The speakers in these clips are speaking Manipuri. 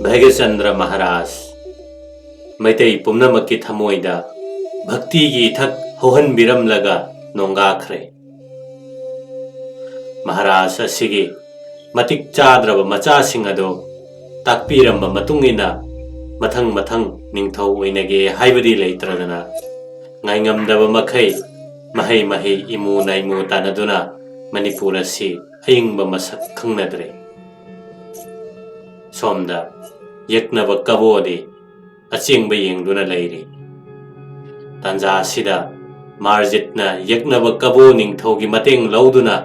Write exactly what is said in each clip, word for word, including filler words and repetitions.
ꯚꯥꯒ꯭ꯌꯆꯟꯗ꯭ꯔ ꯃꯍꯥꯔꯥꯖ ꯃꯩꯇꯩ ꯄꯨꯝꯅꯃꯛꯀꯤ ꯊꯃꯣꯏꯗ ꯚꯛꯇꯤꯒꯤ ꯏꯊꯛ ꯍꯧꯍꯟꯕꯤꯔꯝꯂꯒ ꯅꯣꯡꯒꯥꯈ꯭ꯔꯦ꯫ ꯃꯍꯥꯔꯥꯖ ꯑꯁꯤꯒꯤ ꯃꯇꯤꯛ ꯆꯥꯗ꯭ꯔꯕ ꯃꯆꯥꯁꯤꯡ ꯑꯗꯨ ꯇꯥꯛꯄꯤꯔꯝꯕ ꯃꯇꯨꯡ ꯏꯟꯅ ꯃꯊꯪ ꯃꯊꯪ ꯅꯤꯡꯊꯧ ꯑꯣꯏꯅꯒꯦ ꯍꯥꯏꯕꯗꯤ ꯂꯩꯇ꯭ꯔꯗꯅ ꯉꯥꯏꯉꯝꯗꯕ ꯃꯈꯩ ꯃꯍꯩ ꯃꯍꯩ ꯏꯃꯨ ꯅꯥꯏꯃꯨ ꯇꯥꯟꯅꯗꯨꯅ ꯃꯅꯤꯄꯨꯔ ꯑꯁꯤ ꯑꯏꯪꯕ ꯃꯁꯛ ꯈꯪꯅꯗ꯭ꯔꯦ꯫ ꯁꯣꯝꯗ ꯌꯦꯛꯅꯕ ꯀꯕꯣꯗꯤ ꯑꯆꯦꯡꯕ ꯌꯦꯡꯗꯨꯅ ꯂꯩꯔꯤ꯫ ꯇꯥꯟꯖꯥ ꯑꯁꯤꯗ ꯃꯥꯔꯖꯤꯠꯅ ꯌꯦꯛꯅꯕ ꯀꯕꯣ ꯅꯤꯡꯊꯧꯒꯤ ꯃꯇꯦꯡ ꯂꯧꯗꯨꯅ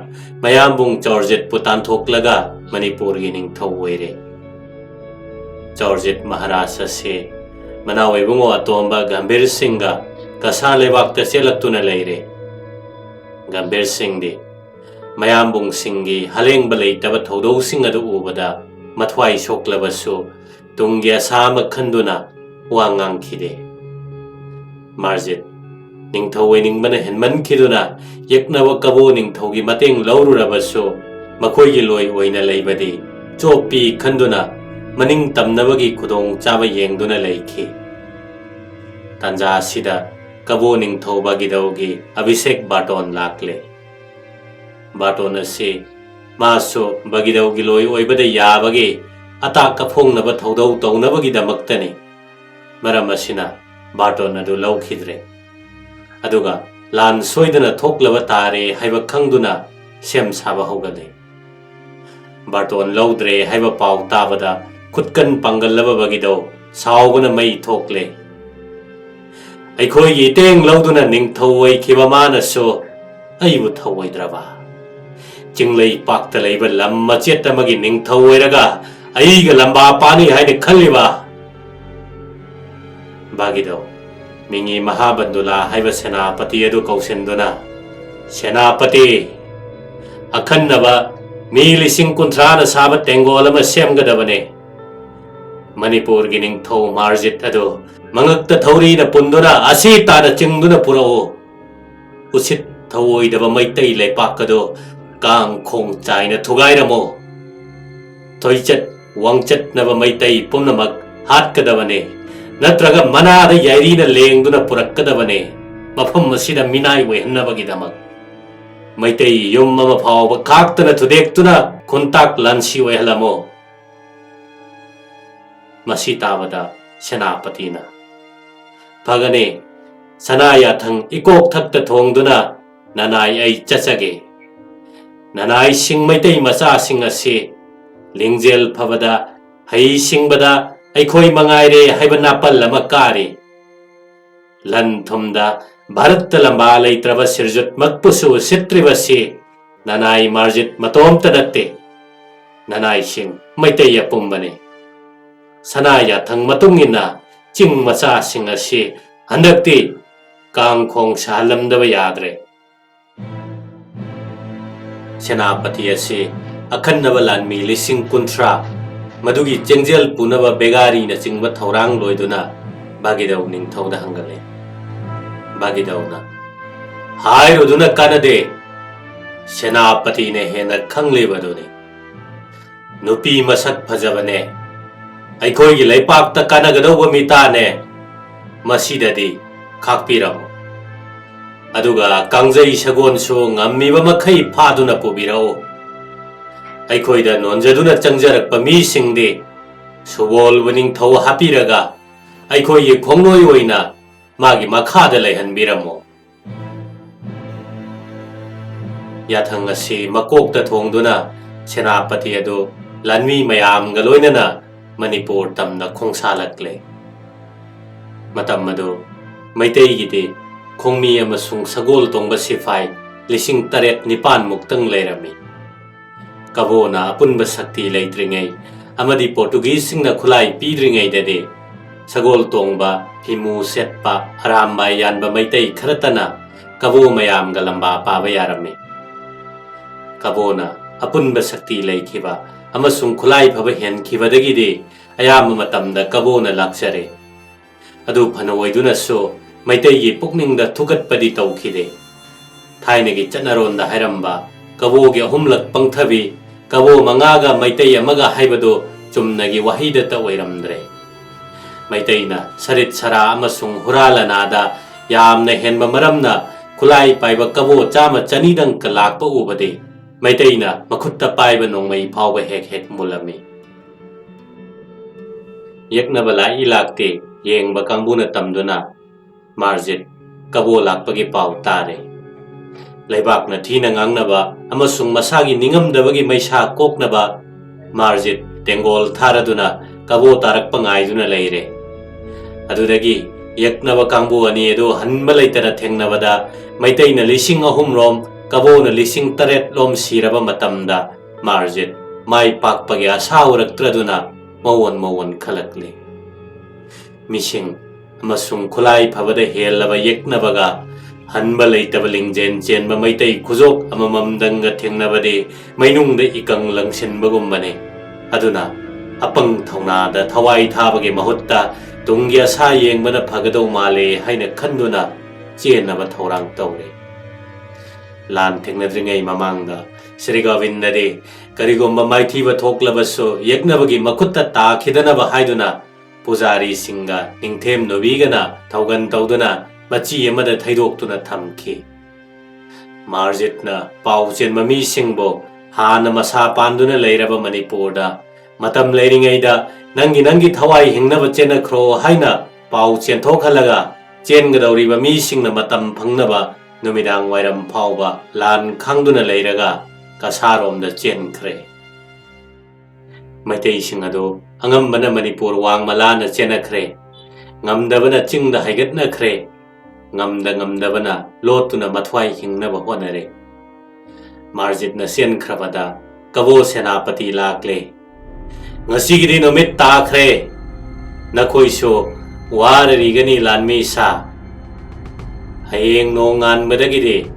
ꯃꯌꯥꯝꯕꯨꯡ ꯆꯧꯔꯖꯤꯠꯄꯨ ꯇꯥꯟꯊꯣꯛꯂꯒ ꯃꯅꯤꯄꯨꯔꯒꯤ ꯅꯤꯡꯊꯧ ꯑꯣꯏꯔꯦ꯫ ꯆꯧꯔꯖꯤꯠ ꯃꯍꯥꯔꯥꯖ ꯑꯁꯤ ꯃꯅꯥꯎ ꯏꯕꯨꯡꯉꯣ ꯑꯇꯣꯝꯕ ꯒꯝꯚꯤꯔ ꯁꯤꯡꯒ ꯀꯁꯥ ꯂꯩꯕꯥꯛꯇ ꯆꯦꯜꯂꯛꯇꯨꯅ ꯂꯩꯔꯦ꯫ ꯒꯝꯚꯤꯔ ꯁꯤꯡꯗꯤ ꯃꯌꯥꯝꯕꯨꯡꯁꯤꯡꯒꯤ ꯍꯂꯦꯡꯕ ꯂꯩꯇꯕ ꯊꯧꯗꯧꯁꯤꯡ ꯑꯗꯨ ꯎꯕꯗ ꯃꯊ꯭ꯋꯥꯏ ꯁꯣꯛꯂꯕꯁꯨ ꯇꯨꯡꯒꯤ ꯑꯁꯥ ꯑꯃ ꯈꯟꯗꯨꯅ ꯋꯥ ꯉꯥꯡꯈꯤꯗꯦ꯫ ꯃꯥꯔꯖꯤꯠ ꯅꯤꯡꯊꯧ ꯑꯣꯏꯅꯤꯡꯕꯅ ꯍꯦꯟꯃꯟꯈꯤꯗꯨꯅ ꯌꯦꯛꯅꯕ ꯀꯕꯣ ꯅꯤꯡꯊꯧꯒꯤ ꯃꯇꯦꯡ ꯂꯧꯔꯨꯔꯕꯁꯨ ꯃꯈꯣꯏꯒꯤ ꯂꯣꯏ ꯑꯣꯏꯅ ꯂꯩꯕꯗꯤ ꯆꯣꯞꯄꯤ ꯈꯟꯗꯨꯅ ꯃꯅꯤꯡ ꯇꯝꯅꯕꯒꯤ ꯈꯨꯗꯣꯡꯆꯥꯕ ꯌꯦꯡꯗꯨꯅ ꯂꯩꯈꯤ꯫ ꯇꯥꯟꯖꯥ ꯑꯁꯤꯗ ꯀꯕꯣ ꯅꯤꯡꯊꯧ ꯕꯥꯒꯤꯗꯧꯒꯤ ꯑꯚꯤꯁꯦꯛ ꯕꯥꯔꯇꯣꯟ ꯂꯥꯛꯂꯦ꯫ ꯕꯥꯔꯇꯣꯟ ꯑꯁꯤ ꯃꯥꯁꯨ ꯕꯥꯒꯤꯗꯧꯒꯤ ꯂꯣꯏ ꯑꯣꯏꯕꯗ ꯌꯥꯕꯒꯤ ꯑꯇꯥꯛ ꯑꯐꯣꯡꯅꯕ ꯊꯧꯗꯧ ꯇꯧꯅꯕꯒꯤꯗꯃꯛꯇꯅꯤ꯫ ꯃꯔꯝ ꯑꯁꯤꯅ ꯕꯥꯔꯇꯣꯟ ꯑꯗꯨ ꯂꯧꯈꯤꯗ꯭ꯔꯦ꯫ ꯑꯗꯨꯒ ꯂꯥꯟ ꯁꯣꯏꯗꯅ ꯊꯣꯛꯂꯕ ꯇꯥꯔꯦ ꯍꯥꯏꯕ ꯈꯪꯗꯨꯅ ꯁꯦꯝ ꯁꯥꯕ ꯍꯧꯒꯠꯂꯦ꯫ ꯕꯥꯔꯇꯣꯟ ꯂꯧꯗ꯭ꯔꯦ ꯍꯥꯏꯕ ꯄꯥꯎ ꯇꯥꯕꯗ ꯈꯨꯠꯀꯟ ꯄꯥꯡꯒꯜꯂꯕ ꯕꯥꯒꯤꯗꯧ ꯁꯥꯎꯕꯅ ꯃꯩ ꯊꯣꯛꯂꯦ꯫ ꯑꯩꯈꯣꯏꯒꯤ ꯏꯇꯦꯡ ꯂꯧꯗꯨꯅ ꯅꯤꯡꯊꯧ ꯑꯣꯏꯈꯤꯕ ꯃꯥꯅꯁꯨ ꯑꯩꯕꯨ ꯊꯧꯑꯣꯏꯗ꯭ꯔꯕ? ꯆꯤꯡꯂꯩ ꯄꯥꯛꯇ ꯂꯩꯕ ꯂꯝ ꯃꯆꯦꯠ ꯑꯃꯒꯤ ꯅꯤꯡꯊꯧ ꯑꯣꯏꯔꯒ ꯑꯩꯒ ꯂꯝꯕꯥ ꯄꯥꯅꯤ ꯍꯥꯏꯅ ꯈꯜꯂꯤꯕ? ꯕꯥꯒꯤꯗꯧ ꯃꯤꯉꯤ ꯃꯍꯥꯕꯟꯗꯨꯂꯥ ꯍꯥꯏꯕ ꯁꯦꯅꯥꯄꯇꯤ ꯑꯗꯨ ꯀꯧꯁꯤꯟꯗꯨꯅ, "ꯁꯦꯅꯥꯄꯇꯤ, ꯑꯈꯟꯅꯕ ꯃꯤ ꯂꯤꯁꯤꯡ ꯀꯨꯟꯊ꯭ꯔꯥꯅ ꯁꯥꯕ ꯇꯦꯡꯒꯣꯜ ꯑꯃ ꯁꯦꯝꯒꯗꯕꯅꯤ꯫ ꯃꯅꯤꯄꯨꯔꯒꯤ ꯅꯤꯡꯊꯧ ꯃꯥꯔꯖꯤꯠ ꯑꯗꯨ ꯃꯉꯛꯇ ꯊꯧꯔꯤꯅ ꯄꯨꯟꯗꯨꯅ ꯑꯁꯤ ꯇꯥꯅ ꯆꯤꯡꯗꯨꯅ ꯄꯨꯔꯛꯎ꯫ ꯎꯁꯤꯠ ꯊꯧꯑꯣꯏꯗꯕ ꯃꯩꯇꯩ ꯂꯩꯄꯥꯛ ꯑꯗꯨ ꯀꯥꯡ ꯈꯣꯡ ꯆꯥꯏꯅ ꯊꯨꯒꯥꯏꯔꯝꯃꯨ꯫ ꯊꯣꯏꯆꯠ ꯋꯥꯡꯆꯠꯅꯕ ꯃꯩꯇꯩ ꯄꯨꯝꯅꯃꯛ ꯍꯥꯠꯀꯗꯕꯅꯦ, ꯅꯠꯇ꯭ꯔꯒ ꯃꯅꯥꯗ ꯌꯥꯏꯔꯤꯅ ꯂꯦꯡꯗꯨꯅ ꯄꯨꯔꯛꯀꯗꯕꯅꯦ, ꯃꯐꯝ ꯑꯁꯤꯗ ꯃꯤꯅꯥꯏ ꯑꯣꯏꯍꯟꯅꯕꯒꯤꯗꯃꯛ꯫ ꯃꯩꯇꯩ ꯌꯨꯝ ꯑꯃ ꯐꯥꯎꯕ ꯈꯥꯛꯇꯅ ꯊꯨꯗꯦꯛꯇꯨꯅ ꯈꯨꯟꯇꯥꯛ ꯂꯥꯟꯁꯤ ꯑꯣꯏꯍꯜꯂꯝꯃꯣ꯫ ꯃꯁꯤ ꯇꯥꯕꯗ ꯁꯦꯅꯥꯄꯇꯤꯅ, "ꯐꯒꯅꯤ, ꯁꯅꯥ ꯌꯥꯊꯪ ꯏꯀꯣꯛ ꯊꯛꯇ ꯊꯣꯡꯗꯨꯅ ꯅꯅꯥꯏ ꯑꯩ ꯆꯠꯆꯒꯦ꯫ ꯅꯅꯥꯏꯁꯤꯡ ꯃꯩꯇꯩ ꯃꯆꯥꯁꯤꯡ ꯑꯁꯤ ꯂꯤꯡꯖꯦꯜ ꯐꯕꯗ, ꯍꯩ ꯁꯤꯡꯕꯗ ꯑꯩꯈꯣꯏ ꯃꯉꯥꯏꯔꯦ ꯍꯥꯏꯕ ꯅꯥꯄꯜ ꯑꯃ ꯀꯥꯔꯤ꯫ ꯂꯟ ꯊꯨꯝꯗ ꯚꯥꯔꯠꯇ ꯂꯝꯕꯥ ꯂꯩꯇ꯭ꯔꯕ ꯁꯤꯔꯖꯨꯠꯃꯛꯄꯨꯁꯨ ꯎꯁꯤꯠꯇ꯭ꯔꯤꯕꯁꯤ ꯅꯅꯥꯏ ꯃꯥꯔꯖꯤꯠ ꯃꯇꯣꯝꯇ ꯅꯠꯇꯦ, ꯅꯅꯥꯏꯁꯤꯡ ꯃꯩꯇꯩ ꯑꯄꯨꯝꯕꯅꯤ꯫ ꯁꯅꯥ ꯌꯥꯊꯪ ꯃꯇꯨꯡ ꯏꯟꯅ ꯆꯤꯡ ꯃꯆꯥꯁꯤꯡ ꯑꯁꯤ ꯍꯟꯗꯛꯇꯤ ꯀꯥꯡꯈꯣꯡ ꯁꯥꯍꯜꯂꯝꯗꯕ ꯌꯥꯗ꯭ꯔꯦ"꯫ ꯁꯦꯅꯥꯄꯇꯤ ꯑꯁꯤ ꯑꯈꯟꯅꯕ ꯂꯥꯟꯃꯤ ꯂꯤꯁꯤꯡ ꯀꯨꯟꯊ꯭ꯔꯥ, ꯃꯗꯨꯒꯤ ꯆꯦꯡꯖꯦꯜ ꯄꯨꯅꯕ ꯕꯦꯒꯥꯔꯤꯅꯆꯤꯡꯕ ꯊꯧꯔꯥꯡ ꯂꯣꯏꯗꯨꯅ ꯕꯥꯒꯤꯗꯧ ꯅꯤꯡꯊꯧꯗ ꯍꯪꯒꯠꯂꯦ꯫ ꯕꯥꯒꯤꯗꯧꯅ, "ꯍꯥꯏꯔꯨꯗꯨꯅ ꯀꯥꯟꯅꯗꯦ, ꯁꯦꯅꯥꯄꯇꯤꯅ ꯍꯦꯟꯅ ꯈꯪꯂꯤꯕꯗꯨꯅꯤ꯫ ꯅꯨꯄꯤ ꯃꯁꯛ ꯐꯖꯕꯅꯦ, ꯑꯩꯈꯣꯏꯒꯤ ꯂꯩꯄꯥꯛꯇ ꯀꯥꯟꯅꯒꯗꯧꯕ ꯃꯤꯇꯥꯅꯦ, ꯃꯁꯤꯗꯗꯤ ꯈꯥꯛꯄꯤꯔꯝꯃꯨ꯫ ꯑꯗꯨꯒ ꯀꯥꯡꯖꯩ ꯁꯒꯣꯜꯁꯨ ꯉꯝꯃꯤꯕ ꯃꯈꯩ ꯐꯥꯗꯨꯅ ꯄꯨꯕꯤꯔꯛꯎ꯫ ꯑꯩꯈꯣꯏꯗ ꯅꯣꯟꯖꯗꯨꯅ ꯆꯪꯖꯔꯛꯄ ꯃꯤꯁꯤꯡꯗꯤ ꯁꯨꯕꯣꯜꯕꯨ ꯅꯤꯡꯊꯧ ꯍꯥꯞꯄꯤꯔꯒ ꯑꯩꯈꯣꯏꯒꯤ ꯈꯣꯡꯂꯣꯏ ꯑꯣꯏꯅ ꯃꯥꯒꯤ ꯃꯈꯥꯗ ꯂꯩꯍꯟꯕꯤꯔꯝꯃꯨ"꯫ ꯌꯥꯊꯪ ꯑꯁꯤ ꯃꯀꯣꯛꯇ ꯊꯣꯡꯗꯨꯅ ꯁꯦꯅꯥꯄꯇꯤ ꯑꯗꯨ ꯂꯥꯟꯃꯤ ꯃꯌꯥꯝꯒ ꯂꯣꯏꯅꯅ ꯃꯅꯤꯄꯨꯔ ꯇꯝꯅ ꯈꯣꯡꯁꯥꯜꯂꯛꯂꯦ꯫ ꯃꯇꯝ ꯑꯗꯨ ꯃꯩꯇꯩꯒꯤꯗꯤ ꯈꯣꯡꯃꯤ ꯑꯃꯁꯨꯡ ꯁꯒꯣꯜ ꯇꯣꯡꯕ ꯁꯤꯐꯥꯏ ꯂꯤꯁꯤꯡ ꯇꯔꯦꯠ ꯅꯤꯄꯥꯟ ꯃꯨꯛꯇꯪ ꯂꯩꯔꯝꯃꯤ꯫ ꯀꯕꯣꯅ ꯑꯄꯨꯟꯕ ꯁꯛꯇꯤ ꯂꯩꯇ꯭ꯔꯤꯉꯩ ꯑꯃꯗꯤ ꯄꯣꯔꯇꯨꯒꯤꯖꯁꯤꯡꯅ ꯈꯨꯠꯂꯥꯏ ꯄꯤꯗ꯭ꯔꯤꯉꯩꯗꯗꯤ ꯁꯒꯣꯜ ꯇꯣꯡꯕ, ꯐꯤꯃꯨ ꯁꯦꯠꯄ, ꯑꯔꯥꯝꯕꯥꯏ ꯌꯥꯟꯕ ꯃꯩꯇꯩ ꯈꯔꯇꯅ ꯀꯕꯣ ꯃꯌꯥꯝꯒ ꯂꯝꯕꯥ ꯄꯥꯕ ꯌꯥꯔꯝꯃꯤ꯫ ꯀꯕꯣꯅ ꯑꯄꯨꯟꯕ ꯁꯛꯇꯤ ꯂꯩꯈꯤꯕ ꯑꯃꯁꯨꯡ ꯈꯨꯠꯂꯥꯏ ꯐꯕ ꯍꯦꯟꯈꯤꯕꯗꯒꯤꯗꯤ ꯑꯌꯥꯝꯕ ꯃꯇꯝꯗ ꯀꯕꯣꯅ ꯂꯥꯛꯆꯔꯦ꯫ ꯑꯗꯨ ꯐꯅ ꯑꯣꯏꯗꯨꯅꯁꯨ ꯃꯩꯇꯩꯒꯤ ꯄꯨꯛꯅꯤꯡꯗ ꯊꯨꯀꯠꯄꯗꯤ ꯇꯧꯈꯤꯗꯦ꯫ ꯊꯥꯏꯅꯒꯤ ꯆꯠꯅꯔꯣꯟꯗ ꯍꯥꯏꯔꯝꯕ "ꯀꯕꯣꯒꯤ ꯑꯍꯨꯝꯂꯛ ꯄꯪꯊꯕꯤ, ꯀꯕꯣ ꯃꯉꯥꯒ ꯃꯩꯇꯩ ꯑꯃꯒ" ꯍꯥꯏꯕꯗꯨ ꯆꯨꯝꯅꯒꯤ ꯋꯥꯍꯩꯗꯇ ꯑꯣꯏꯔꯝꯗ꯭ꯔꯦ꯫ ꯃꯩꯇꯩꯅ ꯁꯔꯤꯠ ꯁꯔꯥ ꯑꯃꯁꯨꯡ ꯍꯨꯔꯥ ꯂꯅꯥꯗ ꯌꯥꯝꯅ ꯍꯦꯟꯕ ꯃꯔꯝꯅ ꯈꯨꯠꯂꯥꯏ ꯄꯥꯏꯕ ꯀꯕꯣ ꯆꯥꯝꯃ ꯆꯅꯤꯗꯪ ꯂꯥꯛꯄ ꯎꯕꯗꯤ ꯃꯩꯇꯩꯅ ꯃꯈꯨꯠꯇ ꯄꯥꯏꯕ ꯅꯣꯡꯃꯩ ꯐꯥꯎꯕ ꯍꯦꯛ ꯍꯦꯛ ꯃꯨꯜꯂꯝꯃꯤ꯫ ꯌꯦꯛꯅꯕ ꯂꯥꯛꯏ ꯂꯥꯛꯇꯦ ꯌꯦꯡꯕ ꯀꯥꯡꯕꯨꯅ ꯇꯝꯗꯨꯅ ꯃꯥꯔꯖꯤꯠ ꯀꯕꯣ ꯂꯥꯛꯄꯒꯤ ꯄꯥꯎ ꯇꯥꯔꯦ꯫ ꯂꯩꯕꯥꯛꯅ ꯊꯤꯅ ꯉꯥꯡꯅꯕ ꯑꯃꯁꯨꯡ ꯃꯁꯥꯒꯤ ꯅꯤꯡꯉꯝꯗꯕꯒꯤ ꯃꯩꯁꯥ ꯀꯣꯛꯅꯕ ꯃꯥꯔꯖꯤꯠ ꯇꯦꯡꯒꯣꯜ ꯊꯥꯔꯗꯨꯅ ꯀꯕꯣ ꯇꯥꯔꯛꯄ ꯉꯥꯏꯗꯨꯅ ꯂꯩꯔꯦ꯫ ꯑꯗꯨꯗꯒꯤ ꯌꯦꯛꯅꯕ ꯀꯥꯡꯕꯨ ꯑꯅꯤ ꯑꯗꯨ ꯍꯟꯕ ꯂꯩꯇꯅ ꯊꯦꯡꯅꯕꯗ ꯃꯩꯇꯩꯅ ꯂꯤꯁꯤꯡ ꯑꯍꯨꯝ ꯔꯣꯝ, ꯀꯕꯣꯅ ꯂꯤꯁꯤꯡ ꯇꯔꯦꯠ ꯂꯣꯝ ꯁꯤꯔꯕ ꯃꯇꯝꯗ ꯃꯥꯔꯖꯤꯠ ꯃꯥꯏ ꯄꯥꯛꯄꯒꯤ ꯑꯁꯥ ꯎꯔꯛꯇ꯭ꯔꯗꯨꯅ ꯃꯋꯣꯟ ꯃꯋꯣꯟ ꯈꯜꯂꯛꯂꯤ꯫ ꯃꯤꯁꯤꯡ ꯑꯃꯁꯨꯡ ꯈꯨꯠꯂꯥꯏ ꯐꯕꯗ ꯍꯦꯜꯂꯕ ꯌꯦꯛꯅꯕꯒ ꯍꯟꯕ ꯂꯩꯇꯕ ꯂꯤꯡꯖꯦꯜ ꯆꯦꯟꯕ ꯃꯩꯇꯩ ꯈꯨꯖꯣꯞ ꯑꯃꯃꯝꯗꯪꯒ ꯊꯦꯡꯅꯕꯗꯤ ꯃꯩꯅꯨꯡꯗ ꯏꯀꯪ ꯂꯪꯁꯤꯟꯕꯒꯨꯝꯕꯅꯤ꯫ ꯑꯗꯨꯅ ꯑꯄꯪ ꯊꯧꯅꯥꯗ ꯊꯋꯥꯏ ꯊꯥꯕꯒꯤ ꯃꯍꯨꯠꯇ ꯇꯨꯡꯒꯤ ꯑꯁꯥ ꯌꯦꯡꯕꯅ ꯐꯒꯗꯧ ꯃꯥꯜꯂꯦ ꯍꯥꯏꯅ ꯈꯟꯗꯨꯅ ꯆꯦꯟꯅꯕ ꯊꯧꯔꯥꯡ ꯇꯧꯔꯦ꯫ ꯂꯥꯟ ꯊꯦꯡꯅꯗ꯭ꯔꯤꯉꯩ ꯃꯃꯥꯡꯗ ꯁ꯭ꯔꯤ ꯒꯣꯕꯤꯟꯗꯗꯤ ꯀꯔꯤꯒꯨꯝꯕ ꯃꯥꯏꯊꯤꯕ ꯊꯣꯛꯂꯕꯁꯨ ꯌꯦꯛꯅꯕꯒꯤ ꯃꯈꯨꯠꯇ ꯇꯥꯈꯤꯗꯅꯕ ꯍꯥꯏꯗꯨꯅ ꯄꯨꯖꯥꯔꯤꯁꯤꯡꯒ ꯅꯤꯡꯊꯦꯝ ꯅꯨꯕꯤꯒꯅ ꯊꯧꯒꯟ ꯇꯧꯗꯨꯅ ꯃꯆꯤ ꯑꯃꯗ ꯊꯩꯗꯣꯛꯇꯨꯅ ꯊꯝꯈꯤ꯫ ꯃꯥꯔꯖꯤꯠꯅ ꯄꯥꯎ ꯆꯦꯟꯕ ꯃꯤꯁꯤꯡꯕꯨ ꯍꯥꯟꯅ ꯃꯁꯥ ꯄꯥꯟꯗꯨꯅ ꯂꯩꯔꯕ ꯃꯅꯤꯄꯨꯔꯗ ꯃꯇꯝ ꯂꯩꯔꯤꯉꯩꯗ ꯅꯪꯒꯤ ꯅꯪꯒꯤ ꯊꯋꯥꯏ ꯍꯤꯡꯅꯕ ꯆꯦꯟꯅꯈ꯭ꯔꯣ ꯍꯥꯏꯅ ꯄꯥꯎ ꯆꯦꯟꯊꯣꯛꯍꯜꯂꯒ ꯆꯦꯟꯒꯗꯧꯔꯤꯕ ꯃꯤꯁꯤꯡꯅ ꯃꯇꯝ ꯐꯪꯅꯕ ꯅꯨꯃꯤꯗꯥꯡ ꯋꯥꯏꯔꯝ ꯐꯥꯎꯕ ꯂꯥꯟ ꯈꯥꯡꯗꯨꯅ ꯂꯩꯔꯒ ꯀꯁꯥꯔꯣꯝꯗ ꯆꯦꯟꯈ꯭ꯔꯦ꯫ ꯃꯩꯇꯩꯁꯤꯡ ꯑꯗꯨ ꯑꯉꯝꯕꯅ ꯃꯅꯤꯄꯨꯔ ꯋꯥꯡꯃ ꯂꯥꯟꯅ ꯆꯦꯟꯅꯈ꯭ꯔꯦ꯫ ꯉꯝꯗꯕꯅ ꯆꯤꯡꯗ ꯍꯥꯏꯒꯠꯅꯈ꯭ꯔꯦ꯫ ꯉꯝꯗ ꯉꯝꯗꯕꯅ ꯂꯣꯠꯇꯨꯅ ꯃꯊ꯭ꯋꯥꯏ ꯍꯤꯡꯅꯕ ꯍꯣꯠꯅꯔꯦ꯫ ꯃꯥꯔꯖꯤꯠꯅ ꯆꯦꯟꯈ꯭ꯔꯕꯗ ꯀꯕꯣ ꯁꯦꯅꯥꯄꯇꯤ ꯂꯥꯛꯂꯦ꯫ "ꯉꯁꯤꯒꯤꯗꯤ ꯅꯨꯃꯤꯠ ꯇꯥꯈ꯭ꯔꯦ꯫ ꯅꯈꯣꯏꯁꯨ ꯋꯥꯔꯔꯤꯒꯅꯤ ꯂꯥꯟꯃꯤ ꯁꯥ꯫ ꯍꯌꯦꯡ ꯅꯣꯡꯉꯥꯟꯕꯗꯒꯤꯗꯤ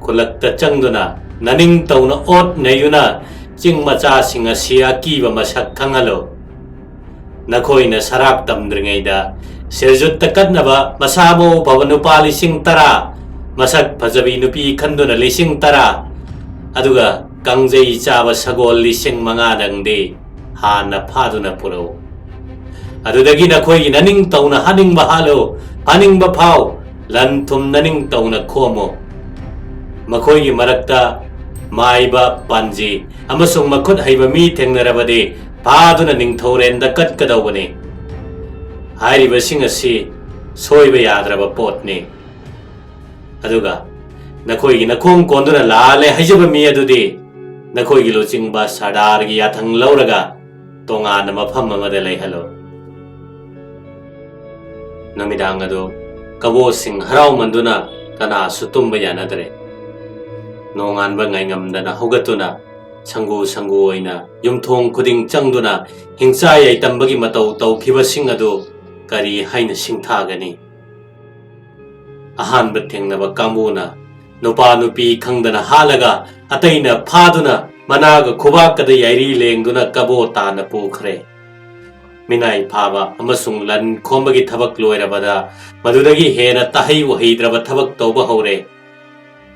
ꯈꯨꯜꯂꯛꯇ ꯆꯪꯗꯨꯅ ꯅꯅꯤꯡ ꯇꯧꯅ ꯑꯣꯠ ꯅꯩꯗꯨꯅ ꯆꯤꯡ ꯃꯆꯥꯁꯤꯡ ꯑꯁꯤ ꯑꯀꯤꯕ ꯃꯁꯛ ꯈꯪꯍꯜꯂꯨ꯫ ꯅꯈꯣꯏꯅ ꯁꯔꯥꯛ ꯇꯝꯗ꯭ꯔꯤꯉꯩꯗ ꯁꯤꯔꯖꯨꯠꯇ ꯀꯠꯅꯕ ꯃꯁꯥ ꯃꯎ ꯐꯕ ꯅꯨꯄꯥ ꯂꯤꯁꯤꯡ ꯇꯔꯥ, ꯃꯁꯛ ꯐꯖꯕꯤ ꯅꯨꯄꯤ ꯈꯟꯗꯨꯅ ꯂꯤꯁꯤꯡ ꯇꯔꯥ, ꯑꯗꯨꯒ ꯀꯥꯡꯖꯩ ꯆꯥꯕ ꯁꯒꯣꯜ ꯂꯤꯁꯤꯡ ꯃꯉꯥꯗꯪꯗꯤ ꯍꯥꯟꯅ ꯐꯥꯗꯨꯅ ꯄꯨꯔꯛꯎ꯫ ꯑꯗꯨꯗꯒꯤ ꯅꯈꯣꯏꯒꯤ ꯅꯅꯤꯡ ꯇꯧꯅ ꯍꯥꯠꯅꯤꯡꯕ ꯍꯥꯠꯂꯨ, ꯐꯥꯅꯤꯡꯕ ꯐꯥꯎ, ꯂꯟ ꯊꯨꯝ ꯅꯅꯤꯡ ꯇꯧꯅ ꯈꯣꯝꯃꯨ꯫ ꯃꯈꯣꯏꯒꯤ ꯃꯔꯛꯇ ꯃꯥꯏꯕ, ꯄꯥꯟꯖꯤ ꯑꯃꯁꯨꯡ ꯃꯈꯨꯠ ꯍꯩꯕ ꯃꯤ ꯊꯦꯡꯅꯔꯕꯗꯤ ꯐꯥꯗꯨꯅ ꯅꯤꯡꯊꯧꯔꯦꯟꯗ ꯀꯠꯀꯗꯧꯕꯅꯤ꯫ ꯍꯥꯏꯔꯤꯕꯁꯤꯡ ꯑꯁꯤ ꯁꯣꯏꯕ ꯌꯥꯗ꯭ꯔꯕ ꯄꯣꯠꯅꯤ꯫ ꯑꯗꯨꯒ ꯅꯈꯣꯏꯒꯤ ꯅꯈꯣꯡ ꯀꯣꯟꯗꯨꯅ ꯂꯥꯜꯂꯦ ꯍꯥꯏꯖꯕ ꯃꯤ ꯑꯗꯨꯗꯤ ꯅꯈꯣꯏꯒꯤ ꯂꯨꯆꯤꯡꯕ ꯁꯔꯗꯥꯔꯒꯤ ꯌꯥꯊꯪ ꯂꯧꯔꯒ ꯇꯣꯉꯥꯟꯅ ꯃꯐꯝ ꯑꯃꯗ ꯂꯩꯍꯜꯂꯨ꯫ ꯅꯨꯃꯤꯗꯥꯡ ꯑꯗꯨ ꯀꯕꯣꯁꯤꯡ ꯍꯔꯥꯎꯃꯟꯗꯨꯅ ꯀꯅꯥꯁꯨ ꯇꯨꯝꯕ ꯌꯥꯅꯗ꯭ꯔꯦ꯫ ꯅꯣꯡꯉꯥꯟꯕ ꯉꯥꯏꯉꯝꯗꯅ ꯍꯧꯒꯠꯇꯨꯅ ꯁꯪꯒꯨ ꯁꯪꯒꯨ ꯑꯣꯏꯅ ꯌꯨꯝꯊꯣꯡ ꯈꯨꯗꯤꯡ ꯆꯪꯗꯨꯅ ꯍꯤꯡꯆꯥ ꯌꯥꯏꯇꯝꯕꯒꯤ ꯃꯇꯧ ꯇꯧꯈꯤꯕꯁꯤꯡ ꯑꯗꯨ ꯀꯔꯤ ꯍꯥꯏꯅ ꯁꯤꯡꯊꯥꯒꯅꯤ? ꯑꯍꯥꯟꯕ ꯊꯦꯡꯅꯕ ꯀꯥꯡꯕꯨꯅ ꯅꯨꯄꯥ ꯅꯨꯄꯤ ꯈꯪꯗꯅ ꯍꯥꯠꯂꯒ ꯑꯇꯩꯅ ꯐꯥꯗꯨꯅ ꯃꯅꯥꯒ ꯈꯨꯕꯥꯛꯀꯗ ꯌꯥꯏꯔꯤ ꯂꯦꯡꯗꯨꯅ ꯀꯕꯣ ꯇꯥꯅ ꯄꯨꯈ꯭ꯔꯦ꯫ ꯃꯤꯅꯥꯏ ꯐꯥꯕ ꯑꯃꯁꯨꯡ ꯂꯟ ꯈꯣꯝꯕꯒꯤ ꯊꯕꯛ ꯂꯣꯏꯔꯕꯗ ꯃꯗꯨꯗꯒꯤ ꯍꯦꯟꯅ ꯇꯥꯍꯩ ꯎꯍꯩꯗ꯭ꯔꯕ ꯊꯕꯛ ꯇꯧꯕ ꯍꯧꯔꯦ꯫